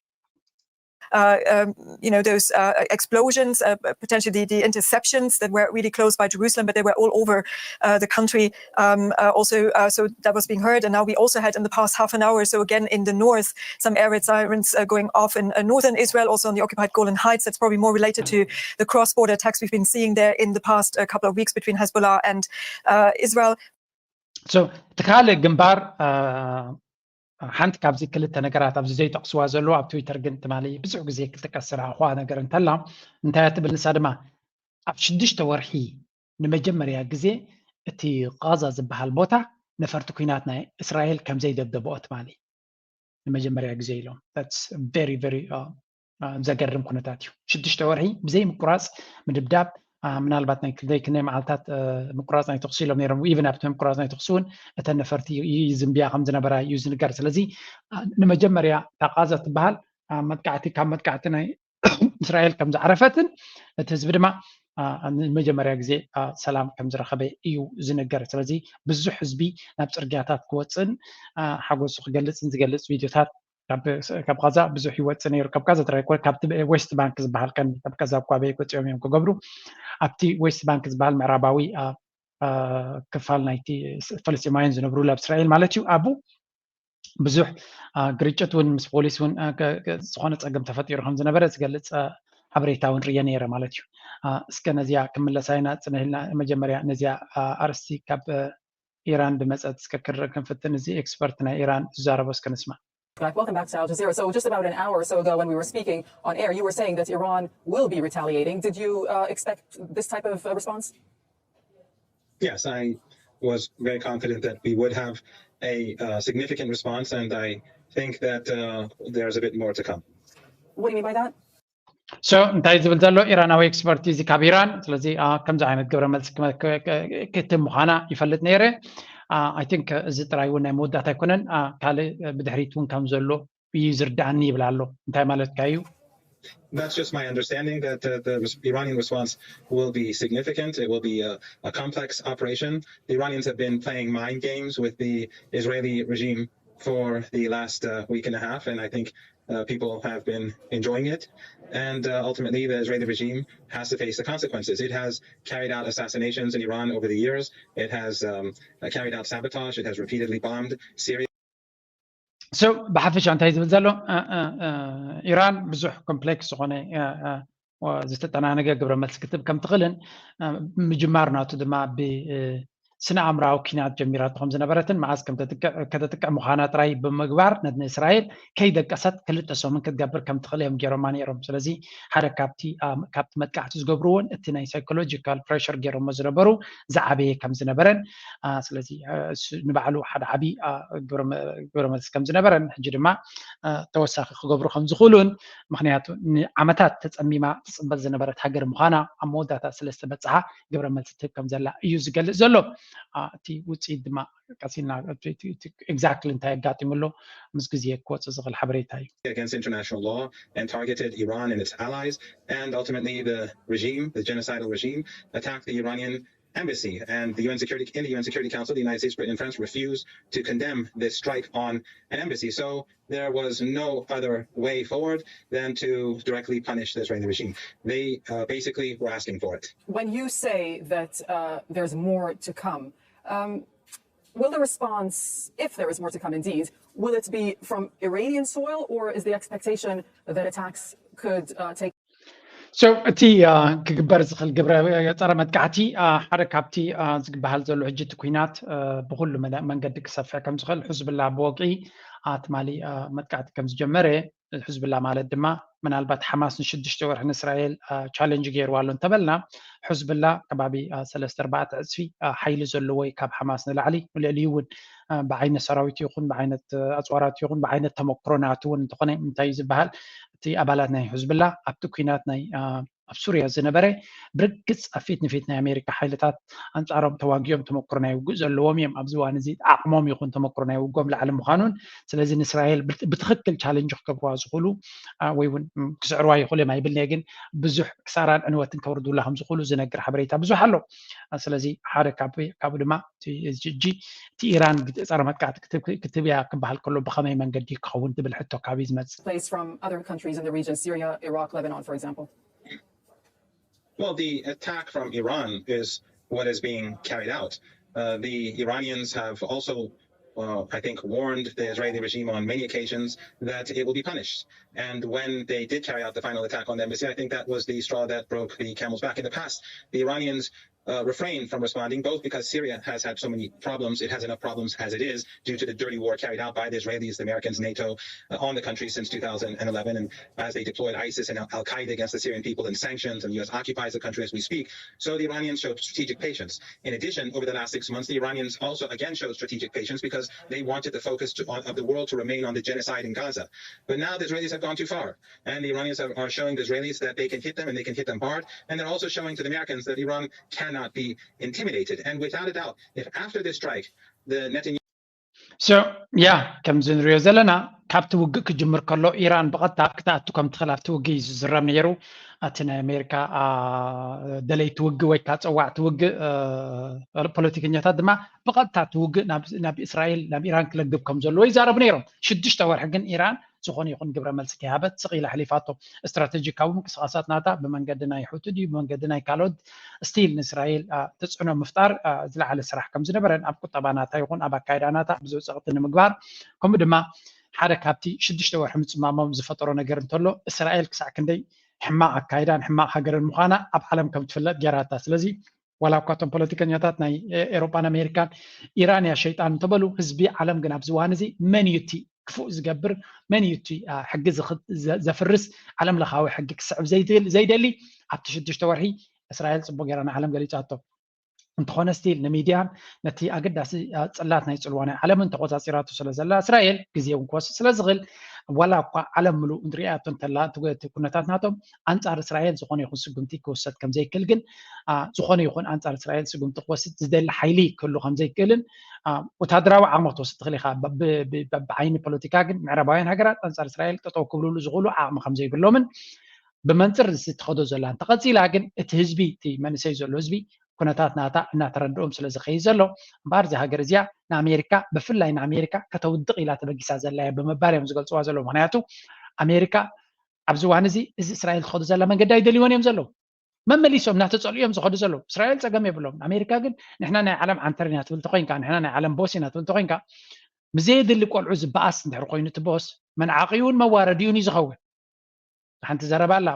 Uh, um, you know, those uh, explosions, uh, potentially the, the, interceptions that were really close by Jerusalem, but they were all over uh, the country. Um, uh, also, uh, so that was being heard. And now we also had in the past half an hour, so again in the north, some air raid sirens uh, going off in uh, northern Israel, also on the occupied Golan Heights. That's probably more related to the cross-border attacks we've been seeing there in the past uh, couple of weeks between Hezbollah and uh, Israel. So, እቲ ካልእ ግንባር ሓንቲ ካብዚ ክልተ ነገራት ኣብዚ ዘይጠቕስዋ ዘለዉ ኣብ ትዊተር ግን ትማሊ ብዙሕ ግዜ ክጥቀስ ዝረኣኹዋ ነገር እንተላ እንታይ እያ ትብል ንሳ ድማ ኣብ ሽዱሽተ ወርሒ ንመጀመርያ ግዜ እቲ ቃዛ ዝበሃል ቦታ ነፈርቲ ኩናት ናይ እስራኤል ከም ዘይደብደብኦ ትማሊ ንመጀመርያ ግዜ ኢሎም very very ዘገርም ኩነታት እዩ። ሽዱሽተ ወርሒ ብዘይ ምቁራፅ ምድብዳብ ምናልባት ናይ ክንደይ ክንደይ መዓልታት ምቁራፅ ናይ ተኽሲ ኢሎም ነይሮም። ኢቨን ኣብቲ ምቁራፅ ናይ ተኽሲ እውን እተን ነፈርቲ ይዝንብያ ከም ዝነበራ እዩ ዝንገር። ስለዚ ንመጀመርያ እታ ቃዛ ትበሃል መጥቃዕቲ ካብ መጥቃዕቲ ናይ እስራኤል ከም ዝዓረፈትን እቲ ህዝቢ ድማ ንመጀመርያ ግዜ ሰላም ከም ዝረኸበ እዩ ዝንገር። ስለዚ ብዙሕ ህዝቢ ናብ ፅርግያታት ክወፅእን ሓጎሱ ክገልፅን ዝገልፅ ቪድዮታት ካብ ቃዛ ብዙሕ ይወፅእ ነይሩ። ካብ ቃዛ ጥራይ ኮ ካብቲ ዌስት ባንክ ዝበሃል ቀንዲ ካብ ቃዛ እኳ በይ ወፂኦም እዮም ክገብሩ ኣብቲ ዌስት ባንክ ዝበሃል ምዕራባዊ ክፋል ናይቲ ፍልስጤማውያን ዝነብሩሉ ኣብ እስራኤል ማለት እዩ ኣብኡ ብዙሕ ግርጭት እውን ምስ ፖሊስ እውን ዝኾነ ፀገም ተፈጢሩ ከም ዝነበረ ዝገልፅ ሓበሬታ እውን ርየ ነይረ ማለት እዩ። እስከ ነዚኣ ክምለሳ ኢና ፅንህልና መጀመርያ ነዚኣ ኣርስቲ ካብ ኢራን ድመፀት እስከ ክርእ ክንፍትን እዚ ኤክስፐርት ናይ ኢራን ዝዛረቦ እስከ ንስማ። Welcome back to Al Jazeera. So just about an hour or so ago when we were speaking on air, you were saying that Iran will be retaliating. Did you uh, expect this type of uh, response? Yes, I was very confident that we would have a uh, significant response, and I think that uh, there's a bit more to come. What do you mean by that? So እንታይ ዝብል ዘሎ ኢራናዊ ኤክስፐርት እዚ ካብ ኢራን ስለዚ ከምዚ ዓይነት ግብረ መልሲ ክትህብ ምዃና ይፈልጥ ነይረ። I think እዚ ጥራይ እውን ናይ መወዳእታ ኣይኮነን፣ ካልእ ብድሕሪት እውን ከም ዘሎ እዩ ዝርዳእኒ ይብል ኣሎ። እንታይ ማለትካ እዩ? That's just my understanding that uh, the Iranian response will be significant. It will be a, a complex operation. The Iranians have been playing mind games with the Israeli regime for the last uh, week and a half, and I think uh, people have been enjoying it. And uh, ultimately, the Israeli regime has to face the consequences. It has carried out assassinations in Iran over the years. It has um, carried out sabotage. It has repeatedly bombed Syria. So ብሓፈሻ እንታይ ዝብል ዘሎ ኢራን ብዙሕ ኮምፕሌክስ ዝኾነ ዝተጠናነገ ግብረ መልሲ ክትብ ከም ትኽእልን ምጅማር ናቱ ድማ ብ ስነ ኣእምራዊ ኪናት ጀሚራቶ ከም ዝነበረትን መዓስ ከም ከተጥቅዕ ምዃና ጥራይ ብምግባር ነቲ ንእስራኤል ከይደቀሰት ክልተ ሰሙን ክትገብር ከም ትኽእል እዮም ገይሮማ ነይሮም። ስለዚ ሓደ ካብቲ ካብቲ መጥቃዕቲ ዝገብርዎን እቲ ናይ ሳይኮሎጂካል ፕሬሽር ገይሮሞ ዝነበሩ ዝዓበየ ከም ዝነበረን ስለዚ ንባዕሉ ሓደ ዓብዪ ግብረ መልሲ ከም ዝነበረን ሕጂ ድማ ተወሳኺ ክገብሩ ከም ዝኽእሉን ምክንያቱ ንዓመታት ተፀሚማ ትፅበ ዝነበረት ሃገር ምዃና ኣብ መወዳእታ ስለ ዝተበፅሓ ግብረ መልሲ ትህብ ከም ዘላ እዩ ዝገልፅ ዘሎ። እቲ ውፅኢት ድማ ቀሲልና ኤግዛክትሊ እንታይ ኣጋጢሙ ኣሎ ምስ ግዜ ክወፅእ ዝኽእል ሓበሬታ እዩ። Against international law and targeted Iran and its allies and ultimately the regime, the genocidal regime, attacked the Iranian embassy. And the U N Security, in the U N Security Council, the United States, Britain, and France refused to condemn this strike on an embassy. So there was no other way forward than to directly punish the Israeli regime. They uh, basically were asking for it. When you say that uh, there's more to come, um, will the response, if there is more to come indeed, will it be from Iranian soil, or is the expectation that attacks could uh, take So እቲ ክግበር ዝኽእል ግብረ ጸረ መጥቃዕቲ ሓደ ካብቲ ዝግበሃል ዘሎ ሕጂ እቲ ኩናት ብኩሉ መንገዲ ክሰፍሕ ከም ዝኽእል ሕዝብላ ብወግዒ ትማሊ መጥቃዕቲ ከም ዝጀመረ ሕዝብላ ማለት ድማ ምናልባት ሓማስ ንሽዱሽተ ወርሒ ንእስራኤል ቻለንጅ ገይርዋ ኣሎ እንተበልና ሕዝብላ ከባቢ ሰለስተ ኣርባዕተ ዕፅፊ ሓይሊ ዘለዎ እዩ ካብ ሓማስ ንላዕሊ ልዕሊኡ እውን ብዓይነት ሰራዊት ይኹን ብዓይነት ኣፅዋራት ይኹን ብዓይነት ተመክሮ ናቱ እውን እንተኾነ እንታይ እዩ ዝበሃል እቲ ኣባላት ናይ ሕዝብላ ኣብቲ ኩናት ናይ ኣብ ሱርያ ዝነበረ ብርግፅ ኣብ ፊት ንፊት ናይ ኣሜሪካ ሓይልታት ኣንፃሮም ተዋጊኦም ተመክሮ ናይ ውግእ ዘለዎም እዮም ኣብዚ ዋን እዚ ዓቕሞም ይኹን ተመክሮ ናይ ውግኦም ላዕሊ ምዃኑን ስለዚ ንእስራኤል ብትክክል ቻለንጅ ክገብርዋ ዝኽእሉ ወይ እውን ክስዕርዋ ይኽእሉ እዮም ኣይብልንየ ግን ብዙሕ ክሳራን ዕንወትን ከውርዱላ ከም ዝኽእሉ ዝነግር ሓበሬታ ብዙሕ ኣሎ ስለዚ ሓደ ካብኡ ድማ ሕጂ እቲ ኢራን ፀረ መጥቃዕቲ ክትብያ ክበሃል ከሎ ብኸመይ መንገዲ ክኸውን ትብል ሕቶ ካብዩ ዝመፅእ place from other countries in the region, Syria, Iraq, Lebanon, for example? Well, the attack from Iran is what is being carried out. Uh, the Iranians have also, uh, I think, warned the Israeli regime on many occasions that it will be punished. And when they did carry out the final attack on the embassy, I think that was the straw that broke the camel's back. In the past, the Iranians uh, refrained from responding, both because Syria has had so many problems, it has enough problems as it is, due to the dirty war carried out by the Israelis, the Americans, NATO, uh, on the country since two thousand eleven, and as they deployed ISIS and Al Qaeda against the Syrian people, and sanctions, and the U S occupies the country as we speak. So the Iranians showed strategic patience. In addition, over the last six months, the Iranians also again showed strategic patience because they wanted the focus to, of the world to remain on the genocide in Gaza. But now the Israelis have gone too far, and the Iranians are, are showing the Israelis that they can hit them and they can hit them hard. And they're also showing to the Americans that Iran cannot be intimidated. And without a doubt, if after this strike, the Netanyahu So, yeah, ከምዚ ንሪኦ ዘለና ካብቲ ውግእ ክጅምር ከሎ ኢራን ብቐጥታ ክትኣቱ ከም ትኽእል ኣብቲ ውግእ እዩ ዝዝረብ ነይሩ። እቲ ናይ ኣሜሪካ ደለይቲ ውግእ ወይ ከዓ ፀዋዕቲ ውግእ ፖለቲከኛታት ድማ ብቐጥታ እቲ ውግእ ናብ እስራኤል ናብ ኢራን ክለግብ ከም ዘለዎ ይዛረቡ ነይሮም። ሽዱሽተ ወርሒ ግን ኢራን ዝኾነ ይኹን ግብረ መልሲ ከይሃበት ስቕ ኢላ ኣሕሊፋቶ። ስትራተጂካዊ ምንቅስቓሳት ናታ ብመንገዲ ናይ ሑቲ ድዩ ብመንገዲ ናይ ካልኦት ስቲል ንእስራኤል ተፅዕኖ ምፍጣር ዝለዓለ ስራሕ ከም ዝነበረን ኣብ ቁጠባ ናታ ይኹን ኣብ ኣካይዳ ናታ ብዙሕ ፀቕጢ ንምግባር ከምኡ ድማ ሓደ ካብቲ ሽዱሽተ ወርሒ ምፅማሞም ዝፈጠሮ ነገር እንተሎ እስራኤል ክሳዕ ክንደይ ሕማቕ ኣካይዳን ሕማቕ ሃገርን ምዃና ኣብ ዓለም ከም ትፍለጥ ገይራታ። ስለዚ ዋላ እኳ እቶም ፖለቲከኛታት ናይ ኤሮጳን ኣሜሪካን ኢራን እያ ሸይጣን እንተበሉ ህዝቢ ዓለም ግን ኣብዚ እዋን እዚ መን እዩ እቲ ክፉእ ዝገብር መን እዩ እቲ ሕጊ ዘፍርስ ዓለም ለኻዊ ሕጊ ክስዕብ ዘይደሊ ኣብቲ ሽዱሽተ ወርሒ እስራኤል ፅቡቅ ገይራ ንዓለም ገሊፃቶ እንተኾነ ስቲል ንሚድያን ነቲ ኣገዳሲ ፅላት ናይ ፅልዋ ናይ ዓለምን ተቆፃፂራቱ ስለ ዘላ እስራኤል ግዜ እውን ክወስድ ስለ ዝኽእል ዋላ እኳ ዓለም ምሉእ ንሪኣቶ እንተላ እቲ ኩነታት ናቶም ኣንፃር እስራኤል ዝኾነ ይኹን ስጉምቲ ክውሰድ ከም ዘይክእል ግን ዝኾነ ይኹን ኣንፃር እስራኤል ስጉምቲ ክወስድ ዝደሊ ሓይሊ ክህሉ ከም ዘይክእልን ወታደራዊ ዓቕሚ ክትወስድ ትኽእል ኢኻ ብዓይኒ ፖለቲካ ግን ምዕራባውያን ሃገራት ኣንፃር እስራኤል ጠጠው ክብልሉ ዝኽእሉ ዓቕሚ ከም ዘይብሎምን ብመንፅር እዚ ትኸዶ ዘላ እንተቐፂላ ግን እቲ ህዝቢ እቲ መንእሰይ ዘሎ ህዝቢ ኩነታት ናታ እናተረድኦም ስለ ዝኸይድ ዘሎ እምበኣር እዚ ሃገር እዚኣ ንኣሜሪካ ብፍላይ ንኣሜሪካ ከተውድቕ ኢላ ተበጊሳ ዘላ እያ ብምባል እዮም ዝገልፅዋ ዘለዉ ምክንያቱ ኣሜሪካ ኣብዚ እዋን እዚ እዚ እስራኤል ትኸዱ ዘላ መንገዲ ኣይደልይዎን እዮም ዘለዉ መመሊሶም እናተፀልኡ እዮም ዝኸዱ ዘለዉ እስራኤል ፀገም የብሎም ኣሜሪካ ግን ንሕና ናይ ዓለም ዓንተር ኢና ትብል ተኮይንካ ንሕና ናይ ዓለም ቦስ ኢና ትብል ተኮይንካ ምዘየድሊ ቆልዑ ዝበኣስ እንድሕር ኮይኑ እቲ ቦስ መንዓቂውን መዋረዲውን እዩ ዝኸውን ሓንቲ ዘረባ ኣላ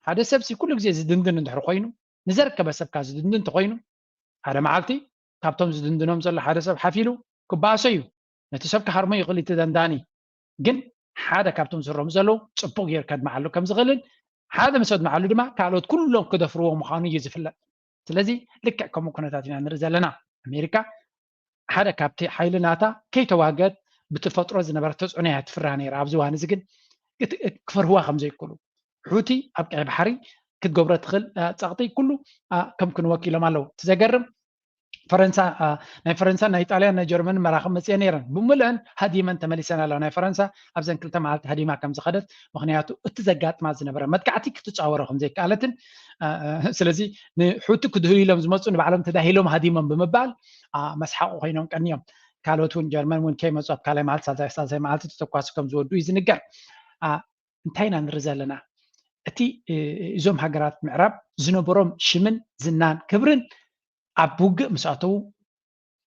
ሓደ ሰብ ሲ ኩሉ ግዜ ዝድንድን እንድሕር ኮይኑ ንዘርከበ ሰብካ ዝድንድን እንተኮይኑ ሓደ መዓልቲ ካብቶም ዝድንድኖም ዘሎ ሓደ ሰብ ሓፊሉ ክበኣሶ እዩ ነቲ ሰብ ክሃርሞ ይኽእል እቲ ደንዳኒ ግን ሓደ ካብቶም ዝረሙ ዘለዉ ፅቡቅ ገይሩ ከድምዓሉ ከም ዝኽእልን ሓደ ምስ ኣድምዓሉ ድማ ካልኦት ኩሎም ክደፍርዎ ምዃኑ እዩ ዝፍለጥ ስለዚ ልክዕ ከምኡ ኩነታት ኢና ንርኢ ዘለና ኣሜሪካ ሓደ ካብቲ ሓይሊ ናታ ከይተዋገት ብተፈጥሮ ዝነበረ ተፅዕኖ እያ ትፍርሃ ነይራ ኣብዚ ዋን እዚ ግን ክፈርህዋ ከም ዘይክእሉ ሑቲ ኣብ ቀይ ባሕሪ ክትገብሮ ትኽእል ፀቕጢ ኩሉ ከም ክንወኪሎም ኣለዉ እቲ ዘገርም ፈረንሳ ናይ ፈረንሳ ናይ ጣልያን ናይ ጀርመን መራኽብ መፅአ ነይረን ብምልአን ሃዲመን ተመሊሰን ኣለዋ። ናይ ፈረንሳ ኣብዘን ክልተ መዓልቲ ሃዲማ ከም ዝኸደት፣ ምክንያቱ እቲ ዘጋጥማ ዝነበረ መጥቃዕቲ ክትፃወሮ ከም ዘይከኣለትን ስለዚ ንሑቲ ክድህሉ ኢሎም ዝመፁ ንባዕሎም ተዳሂሎም ሃዲሞም ብምባል መስሓቁ ኮይኖም ቀንዮም። ካልኦት እውን ጀርመን እውን ከይመፁ ኣብ ካልኣይ መዓልቲ ሳልሳይ መዓልቲ ተተኳሲ ከም ዝወዱ እዩ ዝንገር። እንታይ ኢና ንርኢ ዘለና? እቲ እዞም ሃገራት ምዕራብ ዝነበሮም ሽምን ዝናን ክብርን ኣብ ውግእ ምስ ኣተዉ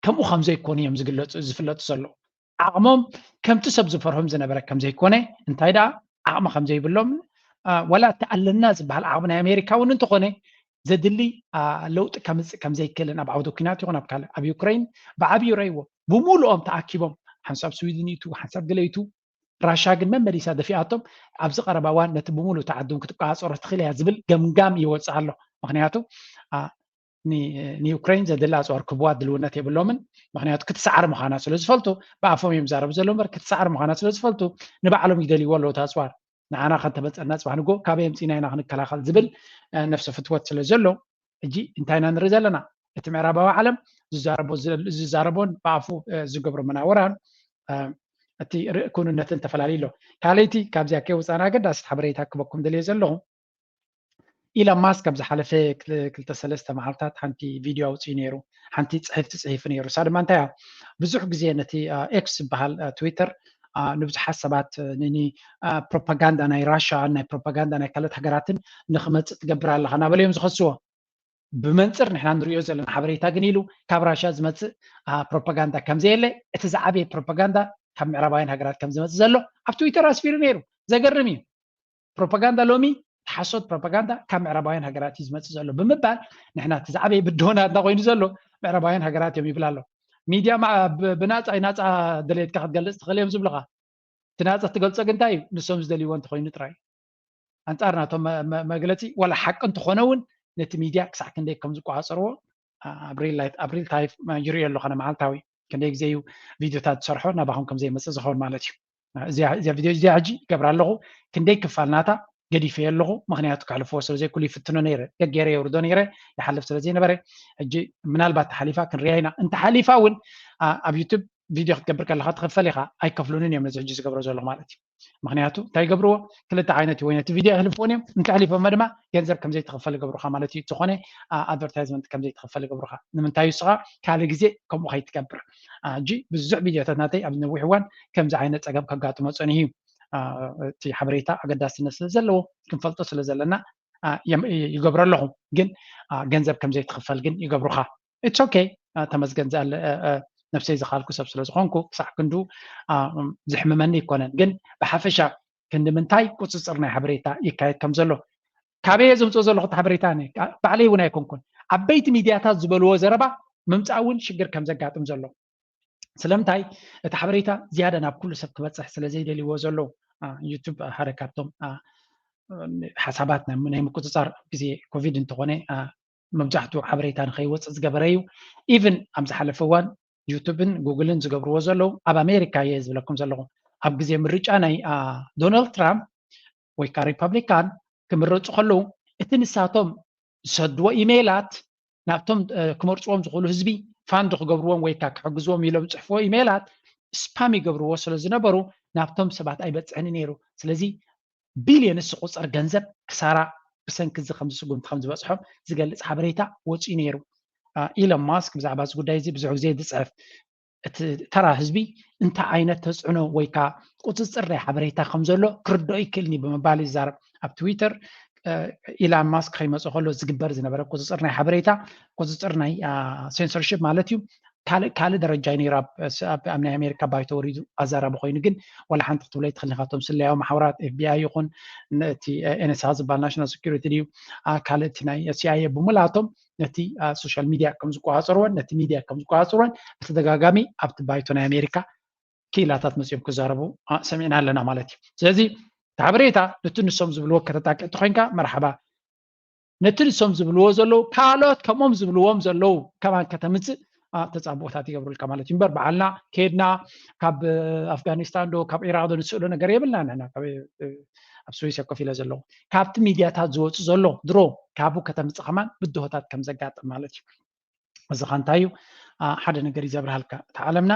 ከምኡ ከም ዘይኮኑ እዮም ዝግለጹ ዝፍለጡ ዘለዉ። ዓቕሞም ከምቲ ሰብ ዝፈርሆም ዝነበረ ከም ዘይኮነ፣ እንታይ ደኣ ዓቕሚ ከም ዘይብሎም፣ ዋላ እቲ ኣለና ዝበሃል ዓቕሚ ናይ ኣሜሪካ እውን እንተኾነ ዘድሊ ለውጢ ከምፅእ ከም ዘይክእልን ኣብ ዓውደ ኲናት ይኹን ኣብ ካልእ ኣብ ዩክረይን ብዓብዩ ረይዎ ብምሉኦም ተኣኪቦም ሓንሳብ ስዊድን ይቱ ሓንሳብ ገለ ይቱ ራሻ ግን መመሊሳ ደፊኣቶም ኣብዚ ቀረባ እዋን ነቲ ብምሉእ ተዓዱን ክትቆፃፀሮ ትኽእል እያ ዝብል ገምጋም ይወፅእ ኣሎ። ምክንያቱ ንዩክሬን ዘድሊ ኣፅዋር ክብዋ ድልውነት የብሎምን። ምክንያቱ ክትሰዓር ምዃና ስለ ዝፈልጡ ብኣፎም እዮም ዛረቡ ዘሎ እምበር ክትሰዓር ምዃና ስለ ዝፈልጡ ንባዕሎም ይደልይዎ ኣለዉ እቲ ኣፅዋር። ንዓና ከተመፀና ፅባሕ ንጎ ካበይ ኣምፂና ኢና ክንከላኸል ዝብል ነፍሲ ፍትወት ስለ ዘሎ ሕጂ እንታይ ኢና ንርኢ ዘለና? እቲ ምዕራባዊ ዓለም ዝዛረቦን ብኣፉ ዝገብሮ መናወራን እቲ ክውንነትን ተፈላለዩ ኣሎ። ካልኣይቲ ካብዚኣ ከይወፃና ኣገዳሲት ሓበሬታ ክበኩም ደልየ ዘለኹ ኢሎን ማስክ ኣብ ዝሓለፈ ክልተ ሰለስተ መዓልታት ሓንቲ ቪድዮ ኣውፅኡ ነይሩ። ሓንቲ ፅሕፍቲ ፅሒፉ ነይሩ። እሳ ድማ እንታይ እያ? ብዙሕ ግዜ ነቲ ኤክስ ዝበሃል ትዊተር ንብዙሓት ሰባት ፕሮፓጋንዳ ናይ ራሻ ናይ ፕሮፓጋንዳ ናይ ካልኦት ሃገራትን ንክመፅእ ትገብር ኣለካ እናበለ እዮም ዝኸስዎ። ብመንፅር ንሕና ንሪኦ ዘለና ሓበሬታ ግን ኢሉ ካብ ራሻ ዝመፅእ ፕሮፓጋንዳ ከምዘየለ እቲ ዝዓበየ ፕሮፓጋንዳ ካብ ምዕራባውያን ሃገራት ከም ዝመፅእ ዘሎ ኣብ ትዊተር ኣስፊሩ ነይሩ። ዘገርም እዩ። ፕሮፓጋንዳ ሎሚ ሓሶት ፕሮፓጋንዳ ካብ ምዕራባውያን ሃገራት እዩ ዝመፅእ ዘሎ ብምባል ንሕና እቲ ዝዓበየ ብድሆና እንዳ ኮይኑ ዘሎ ምዕራባውያን ሃገራት እዮም ይብል ኣሎ። ሚድያ ብናፃ ናፃ ደለየትካ ክትገልፅ ትኽእል እዮም ዝብልኻ። እቲ ናፃ ትገልፆ ግን እንታይ እዩ? ንሶም ዝደልይዎ እንተኮይኑ ጥራይ ኣንፃር ናቶም መግለፂ ዋላ ሓቂ እንተኾነ እውን ነቲ ሚድያ ክሳዕ ክንደይ ከም ዝቆፃፀርዎ ኣብ ሪል ታይፍ ይሪኦ ኣለኹ ኣነ መዓልታዊ ክንደይ ግዜ እዩ ቪድዮታት ዝሰርሖ ናባኹም ከም ዘይመፅእ ዝኸውን ማለት እዩ። እዚኣ ቪድዮ እዚኣ ሕጂ ይገብራ ኣለኹ። ክንደይ ክፋል ናታ ገዲፈዮ ኣለኹ። ምክንያቱ ከሕልፍዎ ስለ ዘይክሉ ይፍትኖ ነይረ። ገገይረ የውርዶ ነይረ። ይሓልፍ ስለ ዘይነበረ ሕጂ ምናልባት ተሓሊፋ ክንሪኣ ኢና። እንተሓሊፋ እውን ኣብ ዩቱብ ቪድዮ ክትገብር ከለካ ትኽፈል ኢካ። ኣይከፍሉንን እዮም ነዚ ሕጂ ዝገብሮ ዘለኹ ማለት እዩ። ምክንያቱ እንታይ ይገብርዎ? ክልተ ዓይነት ወይ ነቲ ቪድዮ የሕልፍዎን እዮም። እንተሕሊፎም ድማ ገንዘብ ከም ዘይትኽፈል ይገብሩካ ማለት እዩ። ዝኾነ ኣድቨርታይዝመንት ከም ዘይትኽፈል ይገብሩካ። ንምንታይ ንስኻ ካልእ ግዜ ከምኡ ከይትገብር። ሕጂ ብዙሕ ቪድዮታት ናተይ ኣብ ነዊሕ እዋን ከምዚ ዓይነት ፀገም ከጋጥሞ ፀኒሁ እዩ። እቲ ሓበሬታ ኣገዳስነት ስለ ዘለዎ ክንፈልጦ ስለ ዘለና ይገብሮ ኣለኹ። ግን ገንዘብ ከም ዘይትኽፈል ግን ይገብሩካ። ኢትስ ኦኬ። ተመስገን ዝኣለ ነብሰይ ዝኻልኩ ሰብ ስለ ዝኾንኩ ክሳዕ ክንዱ ዝሕምመኒ ኣይኮነን። ግን ብሓፈሻ ክንዲ ምንታይ ቁፅፅር ናይ ሓበሬታ ይካየድ ከም ዘሎ ካበየ ዘምፅኦ ዘለኹ እቲ ሓበሬታ ባዕለይ እውን ኣይኮንኩን። ዓበይቲ ሚድያታት ዝበልዎ ዘረባ ምምፃእ እውን ሽግር ከም ዘጋጥም ዘሎ ስለምንታይ እቲ ሓበሬታ ዝያዳ ናብ ኩሉ ሰብ ክበፅሕ ስለ ዘይደልይዎ ዘለዉ ዩቱብ ሓደ ካብቶም ሓሳባት ናይ ምቁፅፃር ግዜ ኮቪድ እንተኾነ መብዛሕትኡ ሓበሬታ ንከይወፅእ ዝገበረ እዩ። ኢቭን ኣብ ዝሓለፈ እዋን ዩቱብን ጉግልን ዝገብርዎ ዘለዉ ኣብ ኣሜሪካ እየ ዝብለኩም ዘለኹ ኣብ ግዜ ምርጫ ናይ ዶናልድ ትራምፕ ወይ ከዓ ሪፐብሊካን ክምረፁ ከለዉ እቲ ንሳቶም ዝሰድዎ ኢሜይላት ናብቶም ክመርፅዎም ዝኽእሉ ህዝቢ ፋንድ ክገብርዎም ወይ ከዓ ክሕግዝዎም ኢሎም ዝፅሕፍዎ ኢሜይላት ስፓም ይገብርዎ ስለ ዝነበሩ ናብቶም ሰባት ኣይበፅሕን ነይሩ። ስለዚ ቢልዮንስ ዝቁፀር ገንዘብ ክሳራ ብሰንኪ እዚ ከምዚ ስጉምቲ ከም ዝበፅሖም ዝገልፅ ሓበሬታ ወፂኡ ነይሩ። ኢሎን ማስክ ብዛዕባ እዚ ጉዳይ እዚ ብዙሕ ግዜ ዝፅሕፍ እቲ ተራ ህዝቢ እንታይ ዓይነት ተፅዕኖ ወይ ከዓ ቁፅፅር ናይ ሓበሬታ ከም ዘሎ ክርድኦ ይክእልኒ ብምባል ይዛረብ። ኣብ ትዊተር ኢላን ማስክ ከይመፅእ ከሎ ዝግበር ዝነበረ ቁፅፅር ናይ ሓበሬታ ቁፅፅር ናይ ሴንሰርሽፕ ማለት እዩ ካልእ ካልእ ደረጃ እዩ ነይሩ ኣብ ናይ ኣሜሪካ ባይቶ ወሪዱ ኣዛራቢ ኮይኑ ግን ዋላ ሓንቲ ክትብሎ ይትኽእል ንካቶም ስለያዊ ማሕበራት ኤፍቢኣይ ይኹን እቲ ኤንኤስኣ ዝበሃል ናሽናል ሴኩሪቲ ድዩ ካልእ እቲ ናይ ሲኣይኤ ብምልኣቶም ነቲ ሶሻል ሚድያ ከም ዝቆፃፅርዎን ነቲ ሚድያ ከም ዝቆፃፅርዎን ብተደጋጋሚ ኣብቲ ባይቶ ናይ ኣሜሪካ ክኢላታት መፅኦም ክዛረቡ ሰሚዕና ኣለና ማለት እዩ። ስለዚ እቲ ሓበሬታ ነቲ ንሶም ዝብልዎ ከተጣቂ እንተኮይንካ መርሓባ ነቲ ንሶም ዝብልዎ ዘለዉ ካልኦት ከምኦም ዝብልዎም ዘለዉ ከማን ከተምፅእ ተፃብኦታት ይገብሩልካ ማለት እዩ እምበር በዓልና ከድና ካብ ኣፍጋኒስታን ዶ ካብ ኢራቅ ዶ ንስእሎ ነገር የብልና ንና ኣብ ስዊስ ኮፍ ኢለ ዘለዉ ካብቲ ሚድያታት ዝወፁ ዘሎ ድሮ ካብኡ ከተምፅእ ከማን ብድሆታት ከም ዘጋጥም ማለት እዩ። እዚ ኸ እንታይ እዩ? ሓደ ነገር እዩ ዘብርሃልካ። እቲ ዓለምና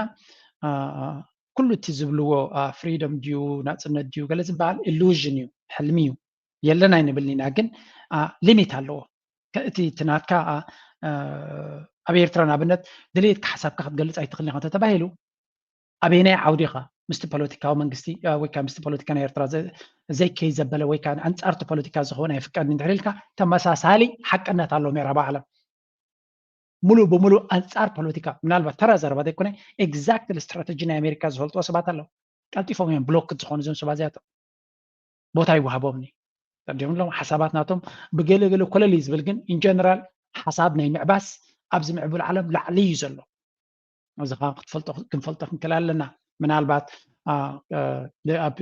ኩሉ እቲ ዝብልዎ ፍሪደም ድዩ ናፅነት ድዩ ገለ ዝበሃል ኢሉዥን እዩ፣ ሕልሚ እዩ። የለን ኣይንብልን ኢና፣ ግን ሊሚት ኣለዎ። እቲ ናትካ ኣብ ኤርትራ ንኣብነት ድሌትካ ሓሳብካ ክትገልፅ ኣይትኽእልን ኢኻ እንተተባሂሉ ኣበየናይ ዓውዲ ኢኻ ምስቲ ፖለቲካዊ መንግስቲ ወይ ከዓ ምስቲ ፖለቲካ ናይ ኤርትራ ዘይከይ ዘበለ ወይ ከዓ ኣንፃርቲ ፖለቲካ ዝኸውን ኣይፍቀድን እንድሕር ኢልካ ተመሳሳሊ ሓቅነት ኣለዎ ምዕራብ ዓለም። ሙሉእ ብሙሉእ ኣንፃር ፖለቲካ ምናልባት ተራ ዘረባ ዘይኮነ ኤግዛክትሊ ስትራተጂ ናይ ኣሜሪካ ዝፈልጥዎ ሰባት ኣለዉ። ቀልጢፎም እዮም ብሎክ ዝኾኑ እዞም ሰባት እዚኣቶም። ቦታ ይወሃቦምኒ ተዲምሎም ሓሳባት ናቶም ብገለ ገለ ኮለል እዩ ዝብል ግን ኢንጀነራል ሓሳብ ናይ ምዕባስ ኣብዚ ምዕቡል ዓለም ላዕሊ እዩ ዘሎ። እዚ ከዓ ክትፈልጦ ክንፈልጦ ክንክእል ኣለና። ምናልባት ኣብ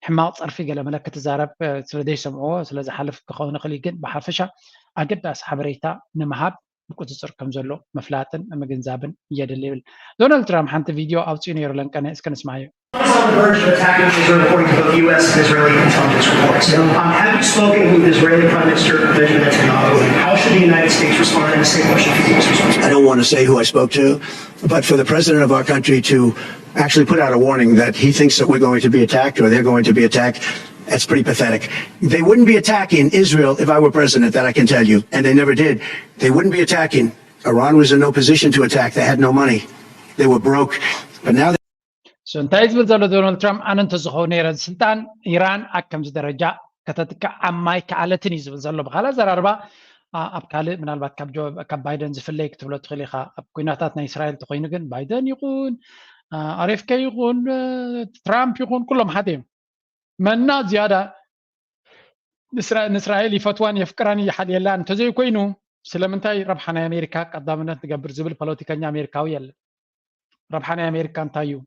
ሕማቕ ፀርፊ ገለ መለ ክትዛረብ ስለ ዘይሰምዕዎ ስለ ዝሓልፍ ክኸውን ይኽእል እዩ። ግን ብሓፈሻ ኣገዳሲ ሓበሬታ ንምሃብ ብቁፅፅር ከም ዘሎ ምፍላጥን ምግንዛብን የድሊ ይብል። ዶናልድ ትራምፕ ሓንቲ ቪድዮ ኣውፅኡ ነይሩ ለንቀነ እስከ ንስማዮ። On the verge of attacking Israel, according to both U S and Israeli intelligence reports. Um, have you spoken with Israeli Prime Minister Benjamin Netanyahu? And how should the United States respond? And the same question for the U S response. I don't want to say who I spoke to, but for the president of our country to actually put out a warning that he thinks that we're going to be attacked or they're going to be attacked, that's pretty pathetic. They wouldn't be attacking Israel if I were president, that I can tell you, and they never did. They wouldn't be attacking. Iran was in no position to attack. They had no money. They were broke. But now እንታይ ዝብል ዘሎ ዶናልድ ትራምፕ ኣነ እንተዝኸውን ነይረ ስልጣን ኢራን ኣብ ከምዚ ደረጃ ከተጥቅዕ ኣብ ማይ ከኣለትን እዩ ዝብል ዘሎ። ብካልእ ኣዘራርባ ኣብ ካልእ ምናልባት ካብ ባይደን ዝፍለይ ክትብሎ ትኽእል ኢኻ። ኣብ ኩናታት ናይ እስራኤል ተኮይኑ ግን ባይደን ይኹን ኣሬፍከ ይኹን ትራምፕ ይኹን ኩሎም ሓደ እዮም። መና ዝያዳ ንእስራኤል ይፈትዋን የፍቅራን ይሓልየላን እንተዘይኮይኑ ስለምንታይ ረብሓ ናይ ኣሜሪካ ቀዳምነት ንገብር ዝብል ፖለቲከኛ ኣሜሪካዊ የለን። ረብሓ ናይ ኣሜሪካ እንታይ እዩ?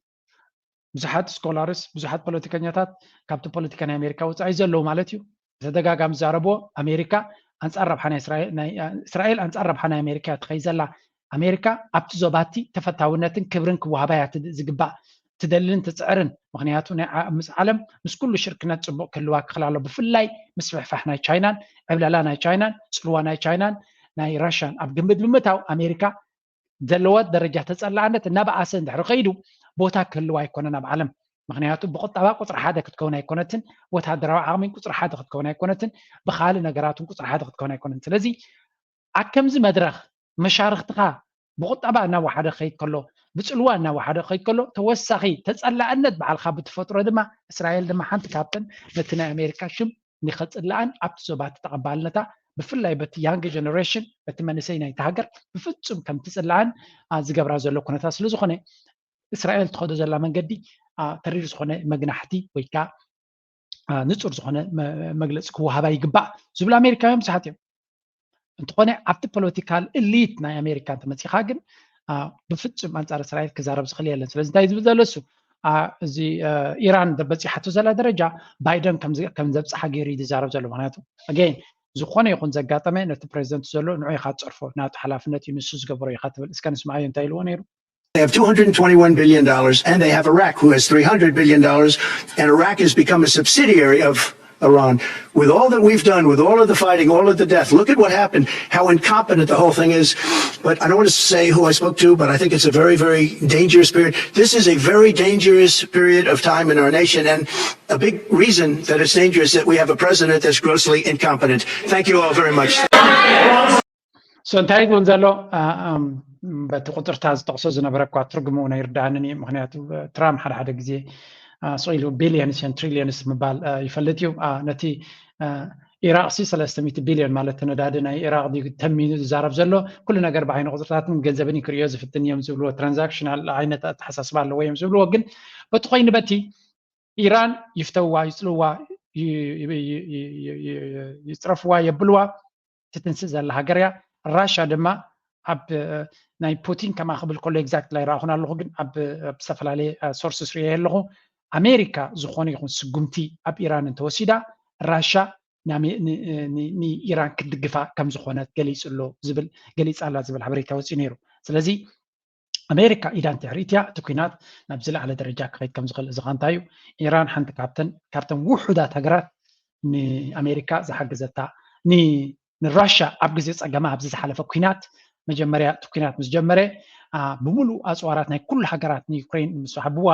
ብዙሓት ስኮላርስ ብዙሓት ፖለቲከኛታት ካብቲ ፖለቲካ ናይ ኣሜሪካ ወፃኢ ዘለዉ ማለት እዩ ብተደጋጋሚ ዝዛረብዎ ኣሜሪካ ኣንፃር ረብሓ ናይ እስራኤል ኣንፃር ረብሓ ናይ ኣሜሪካ እያ ትኸይ ዘላ። ኣሜሪካ ኣብቲ ዞባቲ ተፈታውነትን ክብርን ክወሃባ እያ ዝግባእ ትደልን ትፅዕርን። ምክንያቱ ናይ ምስ ዓለም ምስ ኩሉ ሽርክነት ፅቡቅ ክህልዋ ክኽእል ኣሎ። ብፍላይ ምስፍሕፋሕ ናይ ቻይናን ዕብለላ ናይ ቻይናን ፅልዋ ናይ ቻይናን ናይ ራሽያን ኣብ ግምት ብምእታው ኣሜሪካ ዘለዋ ደረጃ ተፀላእነት እናበኣሰ እንድሕሪ ከይዱ ቦታ ክህልዋ ኣይኮነን ኣብ ዓለም። ምክንያቱ ብቁጠባ ቁፅሪ ሓደ ክትከውን ኣይኮነትን፣ ወታደራዊ ዓቕሚ ቁፅሪ ሓደ ክትከውን ኣይኮነትን፣ ብካልእ ነገራት እውን ቁፅሪ ሓደ ክትከውን ኣይኮነትን። ስለዚ ኣብ ከምዚ መድረክ መሻርክትኻ ብቁጠባ እናወሓደ ክኸይድ ከሎ ብፅልዋ እናወሓደ ክኸይድ ከሎ ተወሳኺ ተፀላእነት ባዕልካ ብትፈጥሮ ድማ እስራኤል ድማ ሓንቲ ካብተን ነቲ ናይ ኣሜሪካ ሽም ንኸፅላኣን ኣብቲ ዞባ እቲ ተቐባልነታ ብፍላይ በቲ young generation በቲ መንእሰይ ናይቲ ሃገር ብፍፁም ከም ትፅላኣን ዝገብራ ዘሎ ኩነታት ስለ ዝኾነ እስራኤል ትኸዶ ዘላ መንገዲ ተሪር ዝኾነ መግናሕቲ ወይ ከዓ ንፁር ዝኾነ መግለፂ ክወሃባ ይግባእ ዝብሉ ኣሜሪካውያን ብዙሓት እዮም። እንተኾነ ኣብቲ ፖለቲካል እሊት ናይ ኣሜሪካ እንተመፂኻ ግን ብፍፁም ኣንፃር እስራኤል ክዛረብ ዝኽእል የለን። ስለዚ እንታይ ዝብል ዘሎ እሱ እዚ ኢራን በፂሓቶ ዘላ ደረጃ ባይደን ከም ዘብፅሓ ገይሩ እዩ ዝዛረብ ዘሎ። ምክንያቱ ኣገይን ዝኾነ ይኹን ዘጋጠመ ነቲ ፕሬዚደንት ዘሎ ንዑ ኢኻ ትፀርፎ ናቱ ሓላፍነት እዩ ንሱ ዝገበሮ ኢኻ ትብል። እስከ ንስምዓዮ እንታይ ኢልዎ ነይሩ? They have two hundred twenty-one billion dollars and they have Iraq, who has three hundred billion dollars, and Iraq has become a subsidiary of Iran. With all that we've done, with all of the fighting, all of the death, look at what happened, how incompetent the whole thing is. But I don't want to say who I spoke to, but I think it's a very, very dangerous period. This is a very dangerous period of time in our nation, and a big reason that it's dangerous that we have a president that's grossly incompetent. Thank you all very much. So እንታይ ይብል ዘሎ በቲ ቁፅርታ ዝጠቕሶ ዝነበረ እኳ ትርጉሙ ኣይርድኣንን እዩ። ምክንያቱ ትራምፕ ሓደ ሓደ ግዜ ስቕ ኢሉ ቢልዮንስ ን ትሪልዮንስ ምባል ይፈልጥ እዩ። ነቲ ኢራቅ ሲ ሰለስተ ሚእቲ ቢልዮን ማለት ነዳዲ ናይ ኢራቅ ድዩ ተሚኑ ዝዛረብ ዘሎ? ኩሉ ነገር ብዓይኒ ቁፅርታትን ገንዘብን ክርእዮ ዝፍትን እዮም ዝብልዎ ትራንዛክሽናል ዓይነት ኣተሓሳስባ ኣለዎ እዮም ዝብልዎ። ግን በቲ ኮይኑ በቲ ኢራን ይፍተውዋ ይፅልውዋ ይፅረፍዋ የብልዋ ትትንስእ ዘላ ሃገር እያ። ራሻ ድማ ኣብ ናይ ፑቲን ከምኣ ክብል ከሎ ኤግዛክት ኣይረኣኹን ኣለኹ፣ ግን ኣብ ዝተፈላለየ ሶርስስ ርእየ ኣለኹ። ኣሜሪካ ዝኾነ ይኹን ስጉምቲ ኣብ ኢራን እንተወሲዳ ራሻ ንኢራን ክትድግፋ ከም ዝኾነት ገሊፁ ኣሎ ዝብል ገሊፃ ኣላ ዝብል ሓበሬታ ወፂኡ ነይሩ። ስለዚ ኣሜሪካ ኢዳ እንተሕሪእትያ እቲ ኩናት ናብ ዝለዓለ ደረጃ ክኸይድ ከም ዝኽእል እዚ ኸ እንታይ እዩ? ኢራን ሓንቲ ካብተን ካብተን ውሑዳት ሃገራት ንኣሜሪካ ዝሓገዘታ ንራሻ ኣብ ግዜ ፀገማ ኣብዚ ዝሓለፈ ኩናት መጀመርያ እቲ ኩናት ምስ ጀመረ፣ አ፣ ብምሉእ ኣፅዋራት ናይ ኩሉ ሃገራት ንዩክሬን ምስ ሃብዋ፣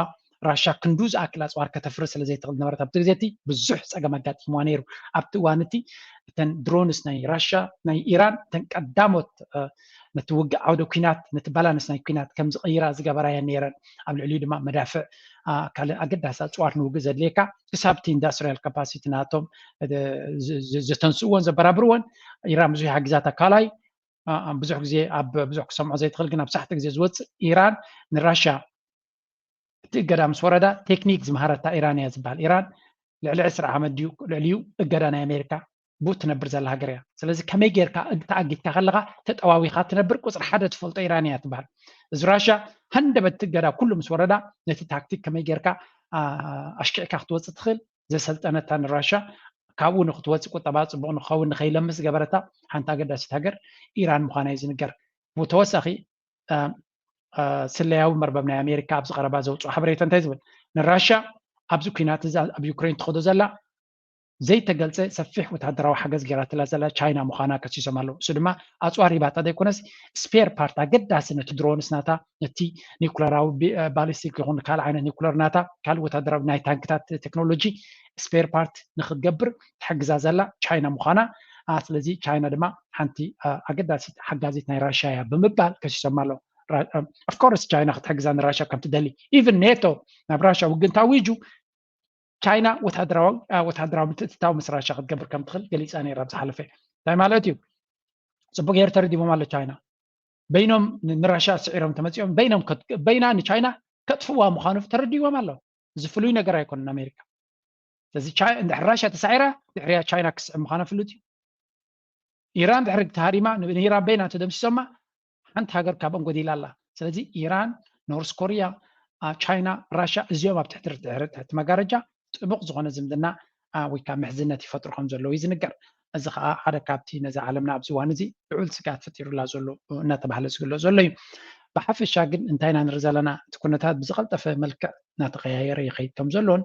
ራሻ ክንዱ ዝኣክል ኣፅዋር ከተፍሪ ስለ ዘይትኽእል ነበረት ኣብቲ ግዜ እቲ ብዙሕ ፀገም ኣጋጢምዋ ነይሩ። ኣብቲ እዋን እቲ እተን ድሮንስ ናይ ራሻ፣ ናይ ኢራን፣ እተን ቀዳሞት፣ እ፣ ነቲ ውግእ ዓውደ ኩናት፣ ነቲ ባላንስ ናይ ኩናት ከም ዝቕይራ ዝገበራ እየን ነይረን። ኣብ ልዕሊኡ ድማ መዳፍዕ፣ አ፣ ካልእ ኣገዳሲ ኣፅዋር ንውግእ ዘድልየካ፣ ክሳብ እቲ ኢንዳስትሪያል ካፓሲቲ ናቶም፣ እ፣ ዝ-፣ ዝ-፣ ዘተንስእዎን ዘበራብርዎን። ኢራን ብዙሕ ሓጊዛታ። ካልኣይ፣ አ፣ አ፣ ብዙሕ ግዜ ኣብ ብዙሕ ክሰምዖ ዘይትኽእል ግን ኣብ ሳሕቲ ግዜ ዝወፅእ፣ ኢራን ንራሻ እቲ እገዳ ምስ ወረዳ ቴክኒክ ዝመሃረታ ኢራን እያ ዝበሃል። ኢራን ልዕሊ ዕስራ ዓመት ድዩ ልዕሊኡ እገዳ ናይ ኣሜሪካ ብኡ ትነብር ዘላ ሃገር እያ። ስለዚ ከመይ ጌርካ እግ-፣ ተኣጊድካ ከለኻ ተጠዋዊኻ ትነብር ቁፅሪ ሓደ ትፈልጦ ኢራን እያ ትበሃል። እዚ ራሻ ሃንደበት እቲ እገዳ ኩሉ ምስ ወረዳ ነቲ ታክቲክ ከመይ ጌርካ፣ አ፣ ኣሽኪዕካ ክትወፅእ ትኽእል ዘሰልጠነታ ንራሻ፣ ካብኡ ንክትወፅእ ቁጠባ ፅቡቕ ንክኸውን ንከይለምስ ዝገበረታ ሓንቲ ኣገዳሲት ሃገር ኢራን ምዃና እዩ ዝንገር። ብተወሳኺ፣ አ፣ አ፣ ስለያዊ መርበብ ናይ ኣሜሪካ ኣብዚ ቀረባ ዘውፅኦ ሓበሬታ እንታይ ዝብል? ንራሻ ኣብዚ ኩናት እዚ ኣብ ዩክሬን ትኸዶ ዘላ ዘይተገልፀ ሰፊሕ ወታደራዊ ሓገዝ ጌራትላ ዘላ ቻይና ምዃና ከሲሶም ኣለዉ። እሱ ድማ ኣፅዋር ሂባታ ዘይኮነስ ስፔር ፓርት ኣገዳሲ ነቲ ድሮንስ ናታ፣ ነቲ ኒኩለራዊ ቢ-፣ አ፣ ባሊስቲክ ይኹን ካልእ ዓይነት ኒኩለር ናታ፣ ካልእ ወታደራዊ ናይ ታንክታት ቴክኖሎጂ ስፔር ፓርት ንክትገብር ትሕግዛ ዘላ ቻይና ምዃና፣ አ፣ ስለዚ ቻይና ድማ ሓንቲ፣ አ፣ ኣገዳሲት ሓጋዚት ናይ ራሻ እያ ብምባል ከሲሶም ኣለዉ። ራ-፣ አ፣ ኦፍኮርስ ቻይና ክትሕግዛ ንራሻ ከም ትደሊ፣ ኢቭን ኔቶ ናብ ራሻ ውግእ እንተኣዊጁ ቻይና ወታደራዊ፣ አ፣ ወታደራዊ ምትእትታው ምስ ራሻ ክትገብር ከም ትኽእል ገሊፃ ነይራ ኣብ ዝሓለፈ። እንታይ ማለት እዩ? ፅቡቅ ገይሩ ተረዲቦም ኣሎ ቻይና። በይኖም ን-፣ ንራሻ ስዒሮም ተመፂኦም በይኖም ከት-፣ በይና ንቻይና ከጥፍዋ ምዃኑ ተረዲዎም ኣሎ። እዚ ፍሉይ ነገር ኣይኮነን ኣሜሪካ። ስለዚ ቻይ-፣ እንድሕር ራሻ ተሳዒራ ድሕሪያ ቻይና ክስዕብ ምዃና ፍሉጥ እዩ። ኢራን ድሕሪ ተሃሪማ ን-፣ ንኢራን በይና ተደምሲሶማ ሓንቲ ሃገር ካብኦም ጎዲላ ኣላ። ስለዚ ኢራን፣ ኖርስ ኮሪያ፣ አ፣ ቻይና፣ ራሻ እዚኦም ኣብ ትሕቲ፣ ትሕቲ፣ ትሕቲ መጋረጃ ጥቡቕ ዝኾነ ዝምድና፣ አ፣ ወይ ከዓ ምሕዝነት ይፈጥሩ ከም ዘለዉ እዩ ዝንገር። እዚ ከዓ ሓደ ካብቲ ነዛ ዓለምና ኣብዚ እዋን እዚ ልዑል ስግኣት ፈጢሩላ ዘሎ እናተባህለ ዝግለፅ ዘሎ እዩ። ብሓፈሻ ግን እንታይ ኢና ንርኢ ዘለና? እቲ ኩነታት ብዝቐልጠፈ መልክዕ እናተቐያየረ ይኸይድ ከም ዘሎን፣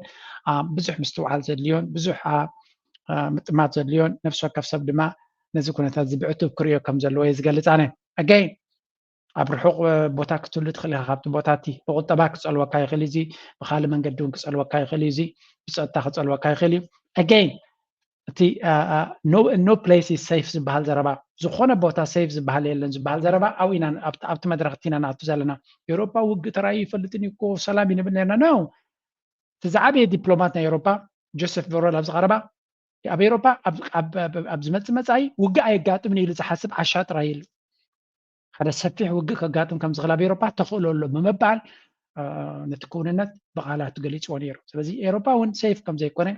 አ፣ ብዙሕ ምስትውዓል ዘድልዮን ብዙሕ፣ አ፣ አ፣ ምጥማት ዘድልዮን ነፍሲ ወከፍ ሰብ ድማ ነዚ ኩነታት እዚ ብዕቱብ ክርእዮ ከም ዘለዎ እየ ዝገልፅ ኣነ። ኣገይን ኣብ ርሑቕ፣ እ፣ ቦታ ክትህሉ ትኽእል ኢኻ። ካብቲ ቦታ እቲ ብቁጠባ ክጸልወካ ይኽእል እዩ፣ እዚ ብኻልእ መንገዲ እውን ክጸልወካ ይኽእል እዩ፣ እዚ ብጸጥታ ክጸልወካ ይኽእል እዩ። ኣገይን እቲ፣ አ፣ አ፣ no፣ no place is safe ዝበሃል ዘረባ፣ ዝኾነ ቦታ ሴፍ ዝበሃል የለን ዝበሃል ዘረባ ኣብኡ ኢና፣ ኣብቲ፣ ኣብቲ መድረኽ እቲ ኢና ንኣቱ ዘለና። ኤውሮጳ ውግእ ተራእዩ ይፈልጥን እዩ እኮ፣ ሰላም ይንብል ነርና። No። እቲ ዝዓበየ ዲፕሎማት ናይ ኤውሮጳ ጆሴፍ ቦረል ኣብዚ ቀረባ ኣብ ኤውሮጳ ኣብ፣ ኣብ፣ ኣብ፣ ኣብ ዝመጽእ መጻኢ ውግእ ኣየጋጥምን ኢሉ ዝሓስብ ዓሻ ጥራይ ኢሉ። ሓደ ሰፊሕ ውግእ ከጋጥም ከም ዝኽእል ኣብ ኤውሮጳ ተኽእሎ ኣሎ ብምባል፣ አ፣ ነቲ ክውንነት ብቓላት ገሊጽዎ ነይሩ። ስለዚ ኤውሮጳ እውን ሴፍ ከም ዘይኮነ፣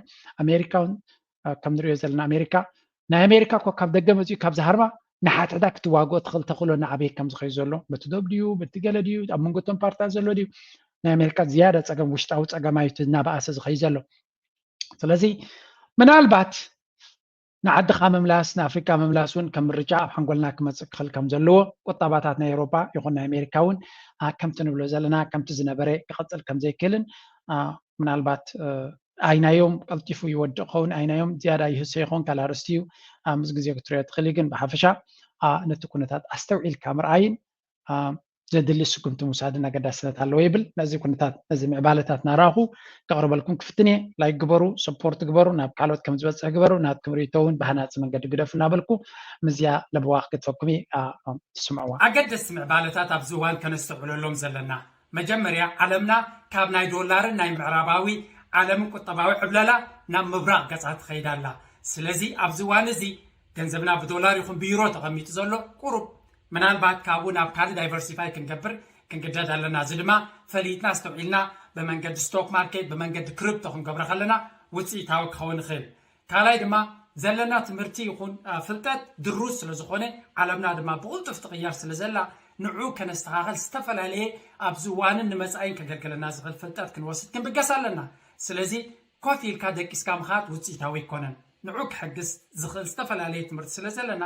ኣሜሪካ እውን፣ አ፣ ከም ንሪኦ ዘለና ኣሜሪካ፣ ናይ ኣሜሪካ እኮ ካብ ደገ መጺኡ ካብ ዝሃርማ ንሓድሕዳ ክትዋግኦ ትኽእል ተኽእሎ እናዓበየ ከም ዝኸይድ ዘሎ፣ በቲ ዶብ ድዩ፣ በቲ ገለ ድዩ፣ ኣብ መንጎ እቶም ፓርትታት ዘሎ ድዩ፣ ናይ ኣሜሪካ ዝያዳ ጸገም፣ ውሽጣዊ ጸገም እዩ እቲ እናበኣሰ ዝኸይድ ዘሎ። ስለዚ ምናልባት ንዓድኻ ምምላስ፣ ንኣፍሪካ ምምላስ እውን ከም ምርጫ ኣብ ሓንጎልና ክመፅእ ክኽእል ከም ዘለዎ፣ ቁጠባታት ናይ ኤውሮጳ ይኹን ናይ ኣሜሪካ እውን፣ አ፣ ከምቲ ንብሎ ዘለና፣ ከምቲ ዝነበረ ክቕፅል ከም ዘይክእልን፣ አ፣ ምናልባት፣ እ፣ ኣይናዮም ቀልጢፉ ይወድቕ ክኸውን፣ ኣይናዮም ዝያዳ ይህሰ ይኸውን ካልእ ኣርእስቲ እዩ። አ፣ ምስ ግዜ ክትሪኦ ትኽእል እዩ። ግን ብሓፈሻ፣ አ፣ ነቲ ኩነታት ኣስተውዒልካ ምርኣይን፣ አ፣ ዘድሊ ስጉምቲ ምውሳድን ኣገዳስነት ኣለዎ ይብል። ነዚ ኩነታት፣ ነዚ ምዕባለታት እናረኣኹ ከቕርበልኩም ክፍትን እየ። ላይክ ግበሩ፣ ሰፖርት ግበሩ፣ ናብ ካልኦት ከም ዝበፅሕ ግበሩ፣ ናትኩም ርእይቶ እውን ብሃናፂ መንገዲ ግደፉ እናበልኩ፣ ምስዚኣ ለበዋ ክገድፈኩም እየ። አ፣ ትስምዕዋ። ኣገደስቲ ምዕባለታት ኣብዚ እዋን ከነስተውዕለሎም ዘለና፣ መጀመርያ ዓለምና ካብ ናይ ዶላርን ናይ ምዕራባዊ ዓለምን ቁጠባዊ ዕብለላ ናብ ምብራቕ ገጻ ትኸይድ ኣላ። ስለዚ ኣብዚ እዋን እዚ ገንዘብና ብዶላር ይኹን ብዩሮ ተቐሚጡ ዘሎ ቁሩብ፣ ምናልባት ካብኡ ናብ ካልእ ዳይቨርሲፋይ ክንገብር ክንግደድ ኣለና። እዚ ድማ ፈሊጥና ኣስተውዒልና ብመንገዲ ስቶክ ማርኬት፣ ብመንገዲ ክሪፕቶ ክንገብሮ ከለና ውፅኢታዊ ክኸውን ይኽእል። ካልኣይ ድማ ዘለና ትምህርቲ ይኹን፣ አ፣ ፍልጠት ድሩት ስለ ዝኾነ፣ ዓለምና ድማ ብቕልጡፍ ትቕየር ስለ ዘላ፣ ንዑ ከነስተኻኸል ዝተፈላለየ ኣብዚ እዋንን ንመጻኢን ከገልግለና ዝኽእል ፍልጠት ክንወስድ ክንብገስ ኣለና። ስለዚ ኮፍ ኢልካ ደቂስካ ምኻድ ውፅኢታዊ ኣይኮነን። ንዑ ክሕግዝ ዝኽእል ዝተፈላለየ ትምህርቲ ስለ ዘለና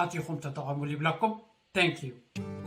ኣቲኹም ተጠቐሙሉ ይብለኩም። Thank you።